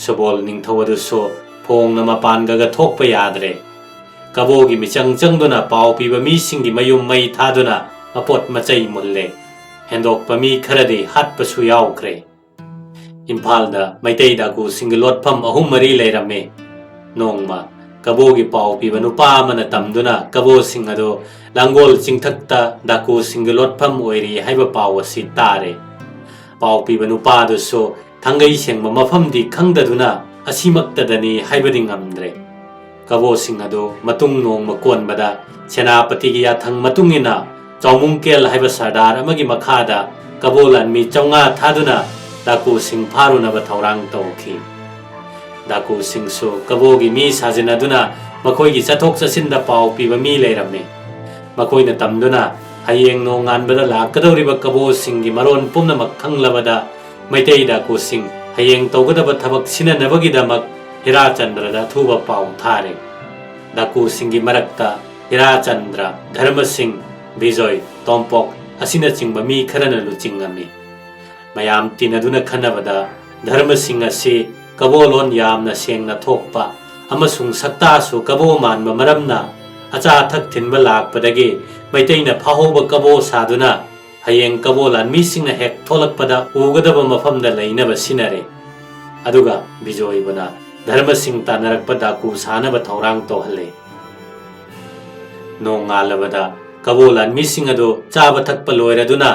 ꯁꯨꯕꯣꯜ ꯅꯤꯡꯊꯧ ꯑꯗꯨꯁꯨ ꯐꯣꯡꯅ ꯃꯄꯥꯟꯒꯒ ꯊꯣꯛꯄ ꯌꯥꯗ꯭ꯔꯦ꯫ ꯀꯕꯣꯒꯤ ꯃꯤꯆꯪ ꯆꯪꯗꯨꯅ ꯄꯥꯎ ꯄꯤꯕ ꯃꯤꯁꯤꯡꯒꯤ ꯃꯌꯨꯝ ꯃꯩ ꯊꯥꯗꯨꯅ ꯃꯄꯣꯠ ꯃꯆꯩ ꯃꯨꯜꯂꯦ꯫ ꯍꯦꯟꯗꯣꯛꯄ ꯃꯤ ꯈꯔꯗꯤ ꯍꯥꯠꯄꯁꯨ ꯌꯥꯎꯈ꯭ꯔꯦ꯫ ꯏꯝꯐꯥꯜꯗ ꯃꯩꯇꯩ ꯗꯥꯀꯨꯁꯤꯡꯒꯤ ꯂꯣꯠꯐꯝ ꯑꯍꯨꯝ ꯃꯔꯤ ꯂꯩꯔꯝꯃꯤ꯫ ꯅꯣꯡꯃ ꯀꯕꯣꯒꯤ ꯄꯥꯎ ꯄꯤꯕ ꯅꯨꯄꯥ ꯑꯃꯅ ꯇꯝꯗꯨꯅ ꯀꯕꯣꯁꯤꯡ ꯑꯗꯨ ꯂꯥꯡꯒꯣꯜ ꯆꯤꯡꯊꯛꯇ ꯗꯥꯀꯨꯁꯤꯡꯒꯤ ꯂꯣꯠꯐꯝ ꯑꯣꯏꯔꯤ ꯍꯥꯏꯕ ꯄꯥꯎ ꯑꯁꯤ ꯇꯥꯔꯦ꯫ ꯄꯥꯎ ꯄꯤꯕ ꯅꯨꯄꯥ ꯑꯗꯨꯁꯨ ꯊꯥꯡꯒꯩ ꯁꯦꯡꯕ ꯃꯐꯝꯗꯤ ꯈꯪꯗꯗꯨꯅ ꯑꯁꯤꯃꯛꯇꯗꯅꯤ ꯍꯥꯏꯕꯗꯤ ꯉꯝꯗ꯭ꯔꯦ꯫ ꯀꯕꯣꯁꯤꯡ ꯑꯗꯨ ꯃꯇꯨꯡ ꯅꯣꯡꯃ ꯀꯣꯟꯕꯗ ꯁꯦꯅꯥꯄꯇꯤꯒꯤ ꯌꯥꯊꯪ ꯃꯇꯨꯡ ꯏꯟꯅ ꯆꯥꯎꯃꯨꯡꯀꯦꯜ ꯍꯥꯏꯕ ꯁꯔꯗꯥꯔ ꯑꯃꯒꯤ ꯃꯈꯥꯗ ꯀꯕꯣ ꯂꯥꯟꯃꯤ ꯆꯥꯝꯃꯉꯥ ꯊꯥꯗꯨꯅ ꯗꯥꯀꯨꯁꯤꯡ ꯐꯥꯔꯨꯅꯕ ꯊꯧꯔꯥꯡ ꯇꯧꯈꯤ꯫ ꯗꯥꯀꯨꯁꯤꯡꯁꯨ ꯀꯕꯣꯒꯤ ꯃꯤ ꯁꯥꯖꯤꯟꯅꯗꯨꯅ ꯃꯈꯣꯏꯒꯤ ꯆꯠꯊꯣꯛ ꯆꯠꯁꯤꯟꯗ ꯄꯥꯎ ꯄꯤꯕ ꯃꯤ ꯂꯩꯔꯝꯃꯤ꯫ ꯃꯈꯣꯏꯅ ꯇꯝꯗꯨꯅ ꯍꯌꯦꯡ ꯅꯣꯡꯉꯥꯟꯕꯗ ꯂꯥꯛꯀꯗꯧꯔꯤꯕ ꯀꯕꯣꯁꯤꯡꯒꯤ ꯃꯔꯣꯟ ꯄꯨꯝꯅꯃꯛ ꯈꯪꯂꯕꯗ ꯃꯩꯇꯩ ꯗꯥꯀꯨꯁꯤꯡ ꯍꯌꯦꯡ ꯇꯧꯒꯗꯕ ꯊꯕꯛ ꯁꯤꯟꯅꯅꯕꯒꯤꯗꯃꯛ ꯍꯤꯔꯥꯆꯟꯗ꯭ꯔꯗ ꯑꯊꯨꯕ ꯄꯥꯎ ꯊꯥꯔꯦ꯫ ꯗꯥꯀꯨꯁꯤꯡꯒꯤ ꯃꯔꯛꯇ ꯍꯤꯔꯥꯆꯟꯗ꯭ꯔ, ꯙꯔꯃꯁꯤꯡ, ꯕꯤꯖꯣꯏ, ꯇꯣꯝꯄꯣꯛ, ꯑꯁꯤꯅꯆꯤꯡꯕ ꯃꯤ ꯈꯔꯅ ꯂꯨꯆꯤꯡꯉꯝꯃꯤ꯫ ꯃꯌꯥꯝ ꯇꯤꯟꯅꯗꯨꯅ ꯈꯟꯅꯕꯗ ꯙꯔꯃꯁꯤꯡ ꯑꯁꯤ ꯀꯕꯣꯂꯣꯟ ꯌꯥꯝꯅ ꯁꯦꯡꯅ ꯊꯣꯛꯄ ꯑꯃꯁꯨꯡ ꯁꯛꯇꯥꯁꯨ ꯀꯕꯣ ꯃꯥꯟꯕ ꯃꯔꯝꯅ ꯑꯆꯥ ꯑꯊꯛ ꯊꯤꯟꯕ ꯂꯥꯛꯄꯗꯒꯤ ꯃꯩꯇꯩꯅ ꯐꯥꯍꯧꯕ ꯀꯕꯣ ꯁꯥꯗꯨꯅ ꯍꯌꯦꯡ ꯀꯕꯣ ꯂꯥꯟꯃꯤꯁꯤꯡꯅ ꯍꯦꯛ ꯊꯣꯛꯂꯛꯄꯗ ꯎꯒꯗꯕ ꯃꯐꯝꯗ ꯂꯩꯅꯕ ꯁꯤꯟꯅꯔꯦ꯫ ꯑꯗꯨꯒ ꯕꯤꯖꯣꯏꯕꯨꯅ ꯙꯔꯃꯁꯤꯡ ꯇꯥꯟꯅꯔꯛꯄ ꯗꯥꯀꯨ ꯁꯥꯅꯕ ꯊꯧꯔꯥꯡ ꯇꯧꯍꯜꯂꯦ꯫ ꯅꯣꯡꯉꯥꯜꯂꯕꯗ ꯀꯕꯣ ꯂꯥꯟꯃꯤꯁꯤꯡ ꯑꯗꯨ ꯆꯥꯕ ꯊꯛꯄ ꯂꯣꯏꯔꯗꯨꯅ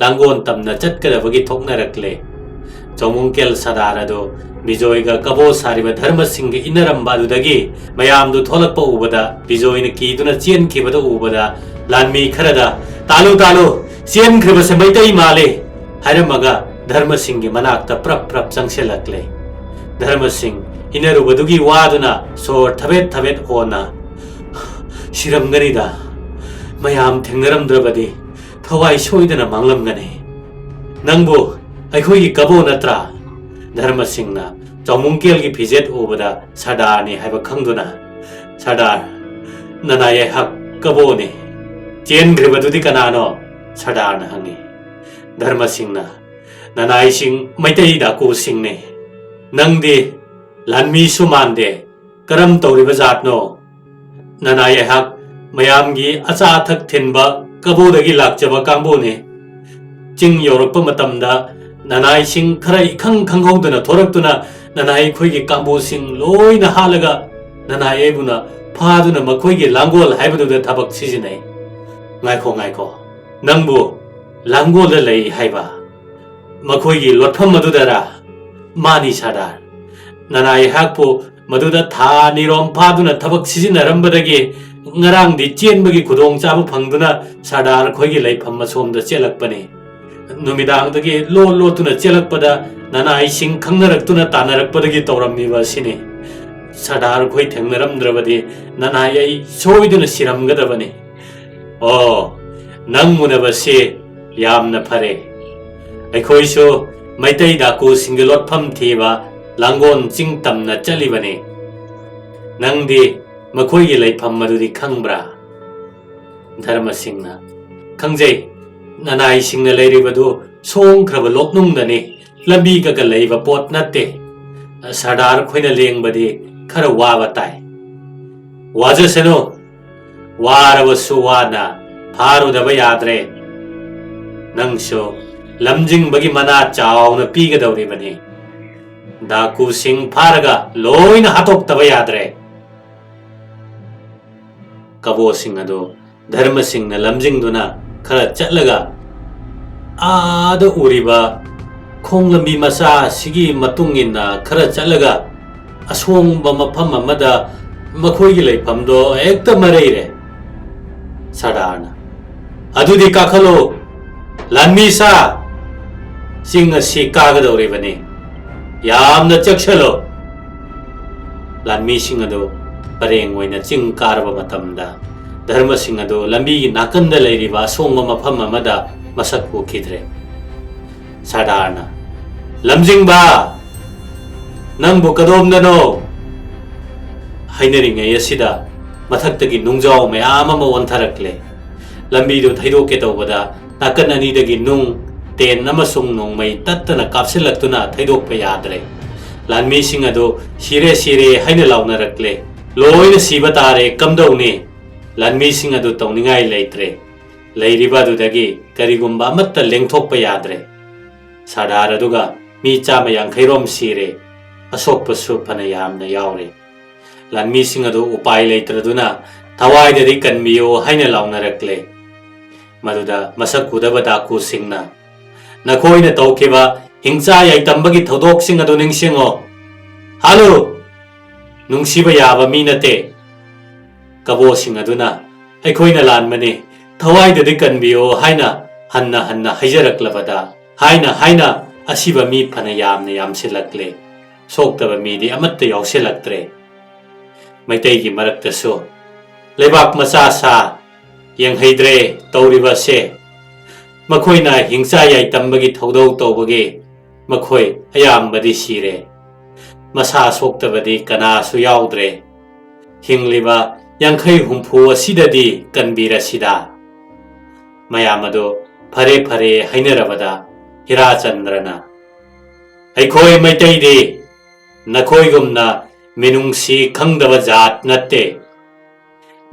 ꯂꯥꯡꯒꯣꯜ ꯇꯝꯅ ꯆꯠꯀꯗꯕꯒꯤ ꯊꯣꯛꯅꯔꯛꯂꯦ꯫ ꯆꯧꯃꯨꯡꯀꯦꯜ ꯁꯗꯥꯔ ꯑꯗꯨ ꯕꯤꯖꯣꯏꯒ ꯀꯕꯣ ꯁꯥꯔꯤꯕ ꯙꯔꯃꯁꯤꯡꯒ ꯏꯟꯅꯔꯝꯕ ꯑꯗꯨꯗꯒꯤ ꯃꯌꯥꯝꯗꯨ ꯊꯣꯛꯂꯛꯄ ꯎꯕꯗ ꯕꯤꯖꯣꯏꯅ ꯀꯤꯗꯨꯅ ꯆꯦꯟꯈꯤꯕꯗ ꯎꯕꯗ ꯂꯥꯟꯃꯤ ꯈꯔꯗ, "ꯇꯥꯂꯨ, ꯇꯥꯂꯨ, ꯆꯦꯟꯈ꯭ꯔꯤꯕꯁꯦ ꯃꯩꯇꯩ ꯃꯥꯜꯂꯦ" ꯍꯥꯏꯔꯝꯃꯒ ꯙꯔꯃꯁꯤꯡꯒꯤ ꯃꯅꯥꯛꯇ ꯄ꯭ꯔꯞ ꯄ꯭ꯔꯞ ꯆꯪꯁꯤꯜꯂꯛꯂꯦ꯫ ꯙꯔꯃꯁꯤꯡ ꯏꯟꯅꯔꯨꯕꯗꯨꯒꯤ ꯋꯥꯗꯨꯅ ꯁꯣꯔ ꯊꯕꯦꯠ ꯊꯕꯦꯠ ꯍꯣꯟꯅ, "ꯁꯤꯔꯝꯒꯅꯤꯗ, ꯃꯌꯥꯝ ꯊꯦꯡꯅꯔꯝꯗ꯭ꯔꯕꯗꯤ ꯊꯋꯥꯏ ꯁꯣꯏꯗꯅ ꯃꯥꯡꯂꯝꯒꯅꯤ꯫ ꯅꯪꯕꯨ ꯑꯩꯈꯣꯏꯒꯤ ꯀꯕꯣ ꯅꯠꯇ꯭ꯔꯥ?" ꯙꯔꯃꯁꯤꯡꯅ ꯆꯥꯎꯃꯨꯡꯀꯦꯜꯒꯤ ꯐꯤꯖꯦꯠ ꯎꯕꯗ ꯁꯔꯗꯥꯔꯅꯤ ꯍꯥꯏꯕ ꯈꯪꯗꯨꯅ, "ꯁꯔꯗꯥꯔ, ꯅꯅꯥꯏ ꯑꯩꯍꯥꯛ ꯀꯕꯣꯅꯤ꯫ ꯆꯦꯟꯈ꯭ꯔꯤꯕꯗꯨꯗꯤ ꯀꯅꯥꯅꯣ?" ꯁꯔꯗꯥꯔꯅ ꯍꯪꯉꯤ꯫ ꯙꯔꯃꯁꯤꯡꯅ, "ꯅꯅꯥꯏꯁꯤꯡ ꯃꯩꯇꯩ ꯗꯥꯀꯨꯁꯤꯡꯅꯤ꯫ ꯅꯪꯗꯤ ꯂꯥꯟꯃꯤꯁꯨ ꯃꯥꯟꯗꯦ꯫ ꯀꯔꯝ ꯇꯧꯔꯤꯕ ꯖꯥꯠꯅꯣ? ꯅꯅꯥꯏ ꯑꯩꯍꯥꯛ ꯃꯌꯥꯝꯒꯤ ꯑꯆꯥ ꯑꯊꯛ ꯊꯤꯟꯕ ꯀꯕꯣꯗꯒꯤ ꯂꯥꯛꯆꯕ ꯀꯥꯡꯕꯨꯅꯤ꯫ ꯆꯤꯡ ꯌꯧꯔꯛꯄ ꯃꯇꯝꯗ ꯅꯅꯥꯏꯁꯤꯡ ꯈꯔ ꯏꯈꯪ ꯈꯪꯍꯧꯗꯅ ꯊꯣꯔꯛꯇꯨꯅ ꯅꯅꯥꯏ ꯑꯩꯈꯣꯏꯒꯤ ꯀꯥꯡꯕꯨꯁꯤꯡ ꯂꯣꯏꯅ ꯍꯥꯠꯂꯒ ꯅꯅꯥꯏ ꯑꯩꯕꯨꯅ ꯐꯥꯗꯨꯅ ꯃꯈꯣꯏꯒꯤ ꯂꯥꯡꯒꯣꯜ ꯍꯥꯏꯕꯗꯨꯗ ꯊꯕꯛ ꯁꯤꯖꯤꯟꯅꯩ꯫" "ꯉꯥꯏꯈꯣ, ꯉꯥꯏꯈꯣ꯫ ꯅꯪꯕꯨ ꯂꯥꯡꯒꯣꯜꯗ ꯂꯩ ꯍꯥꯏꯕ? ꯃꯈꯣꯏꯒꯤ ꯂꯣꯠꯐꯝ ꯑꯗꯨꯗꯔꯥ?" "ꯃꯥꯅꯤ ꯁꯔꯗꯥꯔ꯫ ꯅꯅꯥꯏ ꯑꯩꯍꯥꯛꯄꯨ ꯃꯗꯨꯗ ꯊꯥ ꯅꯤꯔꯣꯝ ꯐꯥꯗꯨꯅ ꯊꯕꯛ ꯁꯤꯖꯤꯟꯅꯔꯝꯕꯗꯒꯤ ꯉꯔꯥꯡꯗꯤ ꯆꯦꯟꯕꯒꯤ ꯈꯨꯗꯣꯡꯆꯥꯕ ꯐꯪꯗꯨꯅ ꯁꯔꯗꯥꯔ ꯑꯩꯈꯣꯏꯒꯤ ꯂꯩꯐꯝ ꯑꯁꯣꯝꯗ ꯆꯦꯜꯂꯛꯄꯅꯤ꯫ ꯅꯨꯃꯤꯗꯥꯡꯗꯒꯤ ꯂꯣꯠ ꯂꯣꯠꯇꯨꯅ ꯆꯦꯜꯂꯛꯄꯗ ꯅꯅꯥꯏꯁꯤꯡ ꯈꯪꯅꯔꯛꯇꯨꯅ ꯇꯥꯟꯅꯔꯛꯄꯗꯒꯤ ꯇꯧꯔꯝꯃꯤꯕ ꯑꯁꯤꯅꯤ꯫ ꯁꯔꯗꯥꯔ ꯑꯩꯈꯣꯏ ꯊꯦꯡꯅꯔꯝꯗ꯭ꯔꯕꯗꯤ ꯅꯅꯥꯏ ꯑꯩ ꯁꯣꯏꯗꯨꯅ ꯁꯤꯔꯝꯒꯗꯕꯅꯤ꯫" "ꯑꯣ, ꯅꯪ ꯎꯅꯕꯁꯤ ꯌꯥꯝꯅ ꯐꯔꯦ꯫ ꯑꯩꯈꯣꯏꯁꯨ ꯃꯩꯇꯩ ꯗꯥꯀꯨꯁꯤꯡꯒꯤ ꯂꯣꯠꯐꯝ ꯊꯤꯕ ꯂꯥꯡꯒꯣꯜ ꯆꯤꯡ ꯇꯝꯅ ꯆꯠꯂꯤꯕꯅꯤ꯫ ꯅꯪꯗꯤ ꯃꯈꯣꯏꯒꯤ ꯂꯩꯐꯝ ꯑꯗꯨꯗꯤ ꯈꯪꯕ꯭ꯔꯥ?" ꯙꯔꯃꯁꯤꯡꯅ, "ꯈꯪꯖꯩ, ꯅꯅꯥꯏꯁꯤꯡꯅ ꯂꯩꯔꯤꯕꯗꯨ ꯁꯣꯡꯈ꯭ꯔꯕ ꯂꯣꯛꯅꯨꯡꯗꯅꯤ, ꯂꯝꯕꯤꯒꯒ ꯂꯩꯕ ꯄꯣꯠ ꯅꯠꯇꯦ꯫ ꯁꯔꯗꯥꯔ ꯈꯣꯏꯅ ꯂꯦꯡꯕꯗꯤ ꯈꯔ ꯋꯥꯕ ꯇꯥꯏ꯫ ꯋꯥꯖꯁꯅꯨ, ꯋꯥꯔꯕꯁꯨ ꯋꯥꯅ ꯐꯥꯔꯨꯗꯕ ꯌꯥꯗ꯭ꯔꯦ꯫ ꯅꯪꯁꯨ ꯂꯝꯖꯤꯡꯕꯒꯤ ꯃꯅꯥ ꯆꯥꯎꯅ ꯄꯤꯒꯗꯧꯔꯤꯕꯅꯤ꯫ ꯗꯥꯀꯨꯁꯤꯡ ꯐꯥꯔꯒ ꯂꯣꯏꯅ ꯍꯥꯠꯇꯣꯛꯇꯕ ꯌꯥꯗ꯭ꯔꯦ꯫ ꯀꯕꯣꯁꯤꯡ ꯑꯗꯨ ꯙꯔꯃꯁꯤꯡꯅ ꯂꯝꯖꯤꯡꯗꯨꯅ ꯈꯔ ꯆꯠꯂꯒ, ꯑꯥꯗ ꯎꯔꯤꯕ ꯈꯣꯡ ꯂꯝꯕꯤ ꯃꯆꯥ ꯑꯁꯤꯒꯤ ꯃꯇꯨꯡ ꯏꯟꯅ ꯈꯔ ꯆꯠꯂꯒ, ꯑꯁꯣꯡꯕ ꯃꯐꯝ ꯑꯃꯗ ꯃꯈꯣꯏꯒꯤ ꯂꯩꯐꯝꯗꯣ ꯍꯦꯛꯇ ꯃꯔꯩꯔꯦ꯫ ꯁꯔꯗꯥꯔꯅ, "ꯑꯗꯨꯗꯤ ꯀꯥꯈꯠꯂꯨ, ꯂꯥꯟꯃꯤ ꯁꯥ, ꯆꯤꯡ ꯑꯁꯤ ꯀꯥꯒꯗꯧꯔꯤꯕꯅꯤ, ꯌꯥꯝꯅ ꯆꯦꯛꯁꯤꯜꯂꯨ꯫" ꯂꯥꯟꯃꯤꯁꯤꯡ ꯑꯗꯨ ꯄꯔꯦꯡ ꯑꯣꯏꯅ ꯆꯤꯡ ꯀꯥꯔꯕ ꯃꯇꯝꯗ, ꯙꯔꯃꯁꯤꯡ ꯑꯗꯨ ꯂꯝꯕꯤꯒꯤ ꯅꯥꯀꯟꯗ ꯂꯩꯔꯤꯕ ꯑꯁꯣꯡꯕ ꯃꯐꯝ ꯑꯃꯗ ꯃꯁꯛ ꯎꯈꯤꯗ꯭ꯔꯦ꯫ ꯁꯔꯗꯥꯔꯅ, "ꯂꯝꯖꯤꯡꯕ, ꯅꯪꯕꯨ ꯀꯗꯣꯝꯗꯅꯣ?" ꯍꯥꯏꯅꯔꯤꯉꯩ ꯑꯁꯤꯗ ꯃꯊꯛꯇꯒꯤ ꯅꯨꯡꯖꯥꯎ ꯃꯌꯥꯝ ꯑꯃ ꯑꯣꯟꯊꯔꯛꯂꯦ꯫ ꯂꯝꯕꯤꯗꯨ ꯊꯩꯗꯣꯛꯀꯦ ꯇꯧꯕꯗ ꯅꯥꯀꯟ ꯑꯅꯤꯗꯒꯤ ꯅꯨꯡ, ꯇꯦꯟ ꯑꯃꯁꯨꯡ ꯅꯣꯡꯃꯩ ꯇꯠꯇꯅ ꯀꯥꯞꯁꯤꯜꯂꯛꯇꯨꯅ ꯊꯩꯗꯣꯛꯄ ꯌꯥꯗ꯭ꯔꯦ꯫ ꯂꯥꯟꯃꯤꯁꯤꯡ ꯑꯗꯨ "ꯁꯤꯔꯦ, ꯁꯤꯔꯦ" ꯍꯥꯏꯅ ꯂꯥꯎꯅꯔꯛꯂꯦ꯫ "ꯂꯣꯏꯅ ꯁꯤꯕ ꯇꯥꯔꯦ, ꯀꯝꯗꯧꯅꯤ?" ꯂꯥꯟꯃꯤꯁꯤꯡ ꯑꯗꯨ ꯇꯧꯅꯤꯡꯉꯥꯏ ꯂꯩꯇ꯭ꯔꯦ꯫ ꯂꯩꯔꯤꯕ ꯑꯗꯨꯗꯒꯤ ꯀꯔꯤꯒꯨꯝꯕ ꯑꯃꯠꯇ ꯂꯦꯡꯊꯣꯛꯄ ꯌꯥꯗ꯭ꯔꯦ꯫ ꯁꯔꯗꯥꯔ ꯑꯗꯨꯒ ꯃꯤ ꯆꯥꯝꯃ ꯌꯥꯡꯈꯩ ꯔꯣꯝ ꯁꯤꯔꯦ, ꯑꯁꯣꯛꯄꯁꯨ ꯐꯅ ꯌꯥꯝꯅ ꯌꯥꯎꯔꯦ꯫ ꯂꯥꯟꯃꯤꯁꯤꯡ ꯑꯗꯨ ꯎꯄꯥꯏ ꯂꯩꯇ꯭ꯔꯗꯨꯅ "ꯊꯋꯥꯏꯗꯗꯤ ꯀꯟꯕꯤꯌꯨ" ꯍꯥꯏꯅ ꯂꯥꯎꯅꯔꯛꯂꯦ꯫ ꯃꯗꯨꯗ ꯃꯁꯛ ꯎꯗꯕ ꯗꯥꯀꯨꯁꯤꯡꯅ, "ꯅꯈꯣꯏꯅ ꯇꯧꯈꯤꯕ ꯍꯤꯡꯆꯥ ꯌꯥꯏꯇꯝꯕꯒꯤ ꯊꯧꯗꯣꯛꯁꯤꯡ ꯑꯗꯨ ꯅꯤꯡꯁꯤꯡꯉꯣ꯫ ꯍꯥꯠꯂꯨ! ꯅꯨꯡꯁꯤꯕ ꯌꯥꯕ ꯃꯤ ꯅꯠꯇꯦ꯫" ꯀꯕꯣꯁꯤꯡ ꯑꯗꯨꯅ, "ꯑꯩꯈꯣꯏꯅ ꯂꯥꯟꯕꯅꯤ, ꯊꯋꯥꯏꯗꯗꯤ ꯀꯟꯕꯤꯌꯨ" ꯍꯥꯏꯅ ꯍꯟꯅ ꯍꯟꯅ ꯍꯥꯏꯖꯔꯛꯂꯕꯗ, ꯍꯥꯏꯅ ꯍꯥꯏꯅ ꯑꯁꯤꯕ ꯃꯤ ꯐꯅ ꯌꯥꯝꯅ ꯌꯥꯝꯁꯤꯜꯂꯛꯂꯦ꯫ ꯁꯣꯛꯇꯕ ꯃꯤꯗꯤ ꯑꯃꯠꯇ ꯌꯥꯎꯁꯤꯜꯂꯛꯇ꯭ꯔꯦ꯫ ꯃꯩꯇꯩꯒꯤ ꯃꯔꯛꯇꯁꯨ ꯂꯩꯕꯥꯛ ꯃꯆꯥ ꯁꯥ ꯌꯦꯡꯍꯩꯗ꯭ꯔꯦ ꯇꯧꯔꯤꯕꯁꯦ꯫ ꯃꯈꯣꯏꯅ ꯍꯤꯡꯆꯥ ꯌꯥꯏꯇꯝꯕꯒꯤ ꯊꯧꯗꯧ ꯇꯧꯕꯒꯤ ꯃꯈꯣꯏ ꯑꯌꯥꯝꯕꯗꯤ ꯁꯤꯔꯦ꯫ ꯃꯁꯥ ꯁꯣꯛꯇꯕꯗꯤ ꯀꯅꯥꯁꯨ ꯌꯥꯎꯗ꯭ꯔꯦ꯫ ꯍꯤꯡꯂꯤꯕ ꯌꯥꯡꯈꯩ ꯍꯨꯝꯐꯨ ꯑꯁꯤꯗꯗꯤ ꯀꯟꯕꯤꯔꯁꯤꯗ꯫ ꯃꯌꯥꯝ ꯑꯗꯨ ꯐꯔꯦ ꯐꯔꯦ ꯍꯥꯏꯅꯔꯕꯗ ꯍꯤꯔꯥꯆꯟꯗ꯭ꯔꯅ, "ꯑꯩꯈꯣꯏ ꯃꯩꯇꯩꯗꯤ ꯅꯈꯣꯏꯒꯨꯝꯅ ꯃꯤꯅꯨꯡꯁꯤ ꯈꯪꯗꯕ ꯖꯥꯠ ꯅꯠꯇꯦ꯫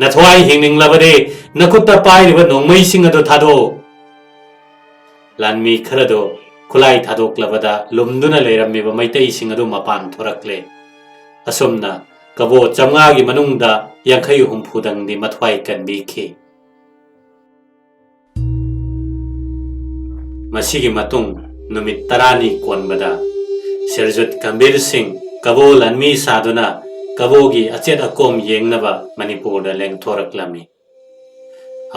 ꯅꯊ꯭ꯋꯥꯏ ꯍꯤꯡꯅꯤꯡꯂꯕꯗꯤ ꯅꯈꯨꯠꯇ ꯄꯥꯏꯔꯤꯕ ꯅꯣꯡꯃꯩꯁꯤꯡ ꯑꯗꯨ ꯊꯥꯗꯣꯛꯎ꯫" ꯂꯥꯟꯃꯤ ꯈꯔꯗꯨ ꯈꯨꯠꯂꯥꯏ ꯊꯥꯗꯣꯛꯂꯕꯗ ꯂꯨꯝꯗꯨꯅ ꯂꯩꯔꯝꯃꯤꯕ ꯃꯩꯇꯩꯁꯤꯡ ꯑꯗꯨ ꯃꯄꯥꯟ ꯊꯣꯔꯛꯂꯦ꯫ ꯑꯁꯨꯝꯅ ꯀꯕꯣ ꯆꯥꯝꯃꯉꯥꯒꯤ ꯃꯅꯨꯡꯗ ꯌꯥꯡꯈꯩ ꯍꯨꯝꯐꯨꯗꯪꯗꯤ ꯃꯊ꯭ꯋꯥꯏ ꯀꯟꯕꯤꯈꯤ꯫ ꯃꯁꯤꯒꯤ ꯃꯇꯨꯡ ꯅꯨꯃꯤꯠ ꯇꯔꯥꯅꯤ ꯀꯣꯟꯕꯗ ꯁꯤꯔꯖꯨꯠ ꯒꯝꯚꯤꯔ ꯁꯤꯡ ꯀꯕꯣ ꯂꯥꯟꯃꯤ ꯁꯥꯗꯨꯅ ꯀꯕꯣꯒꯤ ꯑꯆꯦꯠ ꯑꯀꯣꯝ ꯌꯦꯡꯅꯕ ꯃꯅꯤꯄꯨꯔꯗ ꯂꯦꯡꯊꯣꯔꯛꯂꯝꯃꯤ꯫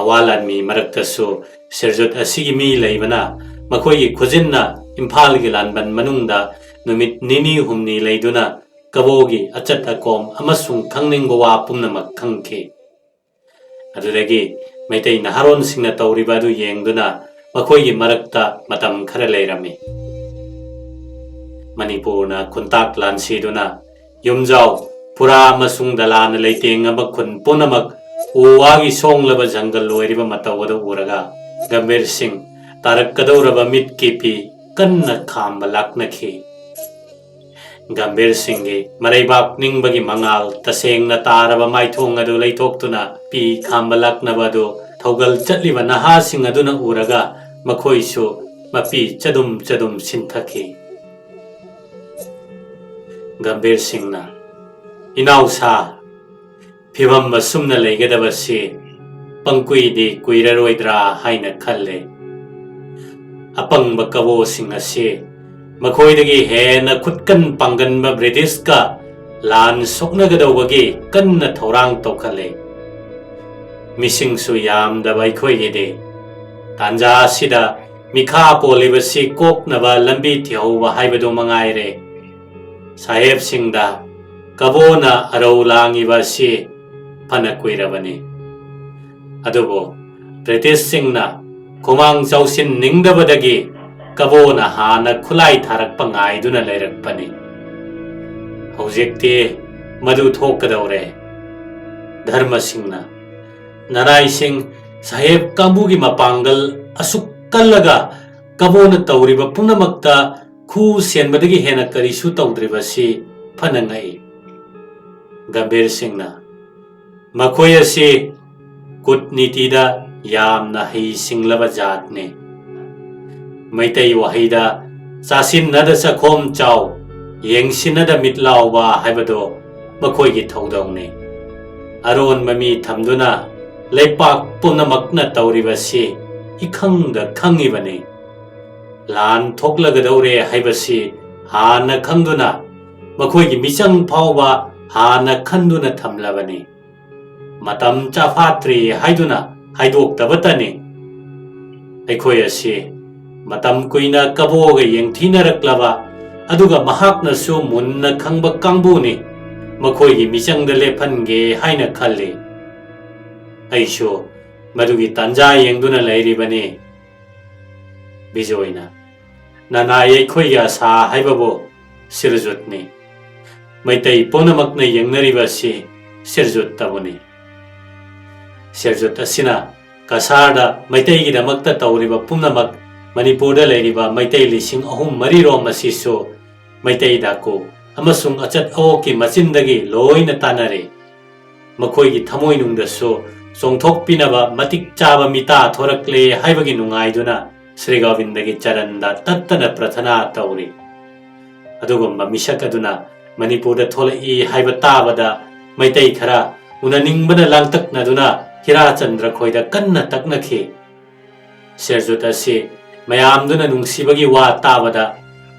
ꯑꯋꯥ ꯂꯥꯟꯃꯤ ꯃꯔꯛꯇꯁꯨ ꯁꯤꯔꯖꯨꯠ ꯑꯁꯤꯒꯤ ꯃꯤ ꯂꯩꯕꯅ ꯃꯈꯣꯏꯒꯤ ꯈꯨꯖꯤꯟꯅ ꯏꯝꯐꯥꯜꯒꯤ ꯂꯥꯟꯕꯟ ꯃꯅꯨꯡꯗ ꯅꯨꯃꯤꯠ ꯅꯤꯅꯤ ꯍꯨꯝꯅꯤ ꯂꯩꯗꯨꯅ ꯀꯕꯣꯒꯤ ꯑꯆꯠ ꯑꯀꯣꯝ ꯑꯃꯁꯨꯡ ꯈꯪꯅꯤꯡꯕ ꯋꯥ ꯄꯨꯝꯅꯃꯛ ꯈꯪꯈꯤ꯫ ꯑꯗꯨꯗꯒꯤ ꯃꯩꯇꯩ ꯅꯍꯥꯔꯣꯟꯁꯤꯡꯅ ꯇꯧꯔꯤꯕ ꯑꯗꯨ ꯌꯦꯡꯗꯨꯅ ꯃꯈꯣꯏꯒꯤ ꯃꯔꯛꯇ ꯃꯇꯝ ꯈꯔ ꯂꯩꯔꯝꯃꯤ꯫ ꯃꯅꯤꯄꯨꯔꯅ ꯈꯨꯟꯇꯥꯛ ꯂꯥꯟꯁꯤꯗꯨꯅ ꯌꯨꯝꯖꯥꯎ, ꯐꯨꯔꯥ ꯑꯃꯁꯨꯡ ꯗꯂꯥꯅ ꯂꯩꯇꯦꯡꯉꯕ ꯈꯨꯟ ꯄꯨꯝꯅꯃꯛ ꯎ ꯋꯥꯒꯤ ꯁꯣꯡꯂꯕ ꯖꯪꯒꯜ ꯑꯣꯏꯔꯤꯕ ꯃꯇꯧ ꯑꯗꯨ ꯎꯔꯒ ꯒꯝꯚꯤꯔ ꯁꯤꯡ ꯇꯥꯔꯛꯀꯗꯧꯔꯕ ꯃꯤꯠꯀꯤ ꯄꯤ ꯀꯟꯅ ꯈꯥꯝꯕ ꯂꯥꯛꯅꯈꯤ꯫ ꯒꯝꯚꯤꯔ ꯁꯤꯡꯒꯤ ꯃꯔꯩꯕꯥꯛ ꯅꯤꯡꯕꯒꯤ ꯃꯉꯥꯜ ꯇꯁꯦꯡꯅ ꯇꯥꯔꯕ ꯃꯥꯏꯊꯣꯡ ꯑꯗꯨ ꯂꯩꯊꯣꯛꯇꯨꯅ ꯄꯤ ꯈꯥꯝꯕ ꯂꯥꯛꯅꯕ ꯑꯗꯨ ꯊꯧꯒꯜ ꯆꯠꯂꯤꯕ ꯅꯍꯥꯁꯤꯡ ꯑꯗꯨꯅ ꯎꯔꯒ ꯃꯈꯣꯏꯁꯨ ꯃꯄꯤ ꯆꯗꯨꯝ ꯆꯗꯨꯝ ꯁꯤꯟꯊꯈꯤ꯫ ꯒꯝꯚꯤꯔ ꯁꯤꯡꯅ, "ꯏꯅꯥꯎꯁꯥ, ꯐꯤꯚꯝ ꯑꯁꯨꯝꯅ ꯂꯩꯒꯗꯕꯁꯤ ꯄꯪꯀꯨꯏꯗꯤ ꯀꯨꯏꯔꯔꯣꯏꯗ꯭ꯔꯥ ꯍꯥꯏꯅ ꯈꯜꯂꯦ꯫ ꯑꯄꯪꯕ ꯀꯕꯣꯁꯤꯡ ꯑꯁꯤ ꯃꯈꯣꯏꯗꯒꯤ ꯍꯦꯟꯅ ꯈꯨꯠꯀꯟ ꯄꯥꯡꯒꯟꯕ ꯕ꯭ꯔꯤꯇꯤꯁꯀ ꯂꯥꯟ ꯁꯣꯛꯅꯒꯗꯧꯕꯒꯤ ꯀꯟꯅ ꯊꯧꯔꯥꯡ ꯇꯧꯈꯠꯂꯦ꯫ ꯃꯤꯁꯤꯡꯁꯨ ꯌꯥꯝꯗꯕ ꯑꯩꯈꯣꯏꯒꯤꯗꯤ ꯇꯥꯟꯖꯥ ꯑꯁꯤꯗ ꯃꯤꯈꯥ ꯄꯣꯜꯂꯤꯕꯁꯤ ꯀꯣꯛꯅꯕ ꯂꯝꯕꯤ ꯊꯤꯍꯧꯕ ꯍꯥꯏꯕꯗꯨ ꯃꯉꯥꯏꯔꯦ꯫ ꯁꯥꯍꯦꯕꯁꯤꯡꯗ ꯀꯕꯣꯅ ꯑꯔꯧ ꯂꯥꯡꯉꯤꯕ ꯑꯁꯤ ꯐꯅ ꯀꯨꯏꯔꯕꯅꯤ꯫ ꯑꯗꯨꯕꯨ ꯕ꯭ꯔꯤꯇꯤꯁꯁꯤꯡꯅ ꯈꯨꯃꯥꯡ ꯆꯥꯎꯁꯤꯟꯅꯤꯡꯗꯕꯗꯒꯤ ꯀꯕꯣꯅ ꯍꯥꯟꯅ ꯈꯨꯠꯂꯥꯏ ꯊꯥꯔꯛꯄ ꯉꯥꯏꯗꯨꯅ ꯂꯩꯔꯛꯄꯅꯤ꯫ ꯍꯧꯖꯤꯛꯇꯤ ꯃꯗꯨ ꯊꯣꯛꯀꯗꯧꯔꯦ꯫" ꯙꯔꯃꯁꯤꯡꯅ, "ꯅꯅꯥꯏꯁꯤꯡ ꯁꯥꯍꯦꯕ ꯀꯥꯡꯕꯨꯒꯤ ꯃꯄꯥꯡꯒꯜ ꯑꯁꯨꯛ ꯀꯜꯂꯒ ꯀꯕꯣꯅ ꯇꯧꯔꯤꯕ ꯄꯨꯝꯅꯃꯛꯇ ꯈꯨ ꯁꯦꯟꯕꯗꯒꯤ ꯍꯦꯟꯅ ꯀꯔꯤꯁꯨ ꯇꯧꯗ꯭ꯔꯤꯕꯁꯤ ꯐꯅ ꯉꯛꯏ꯫ ꯒꯝꯚꯤꯔ ꯁꯤꯡꯅ, "ꯃꯈꯣꯏ ꯑꯁꯤ ꯀꯨꯠꯅꯤꯇꯤꯗ ꯌꯥꯝꯅ ꯍꯩꯁꯤꯡꯂꯕ ꯖꯥꯠꯅꯤ꯫ ꯃꯩꯇꯩ ꯋꯥꯍꯩꯗ 'ꯆꯥꯁꯤꯟꯅꯗ ꯆꯥꯈꯣꯝ ꯆꯥꯎ, ꯌꯦꯡꯁꯤꯟꯅꯗ ꯃꯤꯠ ꯂꯥꯎꯕ' ꯍꯥꯏꯕꯗꯣ ꯃꯈꯣꯏꯒꯤ ꯊꯧꯗꯧꯅꯤ꯫ ꯑꯔꯣꯟꯕ ꯃꯤ ꯊꯝꯗꯨꯅ ꯂꯩꯄꯥꯛ ꯄꯨꯝꯅꯃꯛꯅ ꯇꯧꯔꯤꯕꯁꯤ ꯏꯈꯪꯗ ꯈꯪꯉꯤꯕꯅꯤ꯫ ꯂꯥꯟ ꯊꯣꯛꯂꯒꯗꯧꯔꯦ ꯍꯥꯏꯕꯁꯤ ꯍꯥꯟꯅ ꯈꯪꯗꯨꯅ, ꯃꯈꯣꯏꯒꯤ ꯃꯤꯆꯪ ꯐꯥꯎꯕ ꯍꯥꯟꯅ ꯈꯟꯗꯨꯅ ꯊꯝꯂꯕꯅꯤ꯫ ꯃꯇꯝ ꯆꯥꯐꯥꯠꯇ꯭ꯔꯤ ꯍꯥꯏꯗꯨꯅ ꯍꯥꯏꯗꯣꯛꯇꯕꯇꯅꯤ꯫ ꯑꯩꯈꯣꯏ ꯑꯁꯤ ꯃꯇꯝ ꯀꯨꯏꯅ ꯀꯕꯣꯒ ꯌꯦꯡꯊꯤꯅꯔꯛꯂꯕ, ꯑꯗꯨꯒ ꯃꯍꯥꯛꯅꯁꯨ ꯃꯨꯟꯅ ꯈꯪꯕ ꯀꯥꯡꯕꯨꯅꯤ꯫ ꯃꯈꯣꯏꯒꯤ ꯃꯤꯆꯪꯗ ꯂꯦꯞꯍꯟꯒꯦ ꯍꯥꯏꯅ ꯈꯜꯂꯤ꯫ ꯑꯩꯁꯨ ꯃꯗꯨꯒꯤ ꯇꯥꯟꯖꯥ ꯌꯦꯡꯗꯨꯅ ꯂꯩꯔꯤꯕꯅꯤ꯫" ꯕꯤꯖꯣꯏꯅ, "ꯅꯅꯥꯏ ꯑꯩꯈꯣꯏꯒꯤ ꯑꯁꯥ ꯍꯥꯏꯕꯕꯨ ꯁꯤꯔꯖꯨꯠꯅꯤ꯫ ꯃꯩꯇꯩ ꯄꯨꯝꯅꯃꯛꯅ ꯌꯦꯡꯅꯔꯤꯕ ꯑꯁꯤ ꯁꯤꯔꯖꯨꯠꯇꯕꯨꯅꯤ꯫ ꯁꯤꯔꯖꯨꯠ ꯑꯁꯤꯅ ꯀꯁꯥꯔꯗ ꯃꯩꯇꯩꯒꯤꯗꯃꯛꯇ ꯇꯧꯔꯤꯕ ꯄꯨꯝꯅꯃꯛ ꯃꯅꯤꯄꯨꯔꯗ ꯂꯩꯔꯤꯕ ꯃꯩꯇꯩ ꯂꯤꯁꯤꯡ ꯑꯍꯨꯝ ꯃꯔꯤꯔꯣꯝ ꯑꯁꯤꯁꯨ ꯃꯩꯇꯩ ꯗꯥꯀꯨ ꯑꯃꯁꯨꯡ ꯑꯆꯠ ꯑꯋꯣꯛꯀꯤ ꯃꯆꯤꯟꯗꯒꯤ ꯂꯣꯏꯅ ꯇꯥꯟꯅꯔꯦ꯫ ꯃꯈꯣꯏꯒꯤ ꯊꯃꯣꯏꯅꯨꯡꯗꯁꯨ ꯆꯣꯡꯊꯣꯛꯄꯤꯅꯕ ꯃꯇꯤꯛ ꯆꯥꯕ ꯃꯤꯇꯥ ꯊꯣꯔꯛꯂꯦ ꯍꯥꯏꯕꯒꯤ ꯅꯨꯡꯉꯥꯏꯗꯨꯅ ꯁ꯭ꯔꯤ ꯒꯣꯕꯤꯟꯗꯒꯤ ꯆꯔꯟꯗ ꯇꯠꯇꯅ ꯄ꯭ꯔꯊꯅꯥ ꯇꯧꯔꯤ꯫ ꯑꯗꯨꯒꯨꯝꯕ ꯃꯤꯁꯛ ꯑꯗꯨꯅ ꯃꯅꯤꯄꯨꯔꯗ ꯊꯣꯛꯂꯛꯏ ꯍꯥꯏꯕ ꯇꯥꯕꯗ ꯃꯩꯇꯩ ꯈꯔ ꯎꯅꯅꯤꯡꯕꯅ ꯂꯥꯡꯇꯛꯅꯗꯨꯅ ꯍꯤꯔꯥꯆꯟꯗ꯭ꯔ ꯈꯣꯏꯗ ꯀꯟꯅ ꯇꯛꯅꯈꯤ꯫ ꯁꯦꯔꯖꯨꯠ ꯑꯁꯤ ꯃꯌꯥꯝꯗꯨꯅ ꯅꯨꯡꯁꯤꯕꯒꯤ ꯋꯥ ꯇꯥꯕꯗ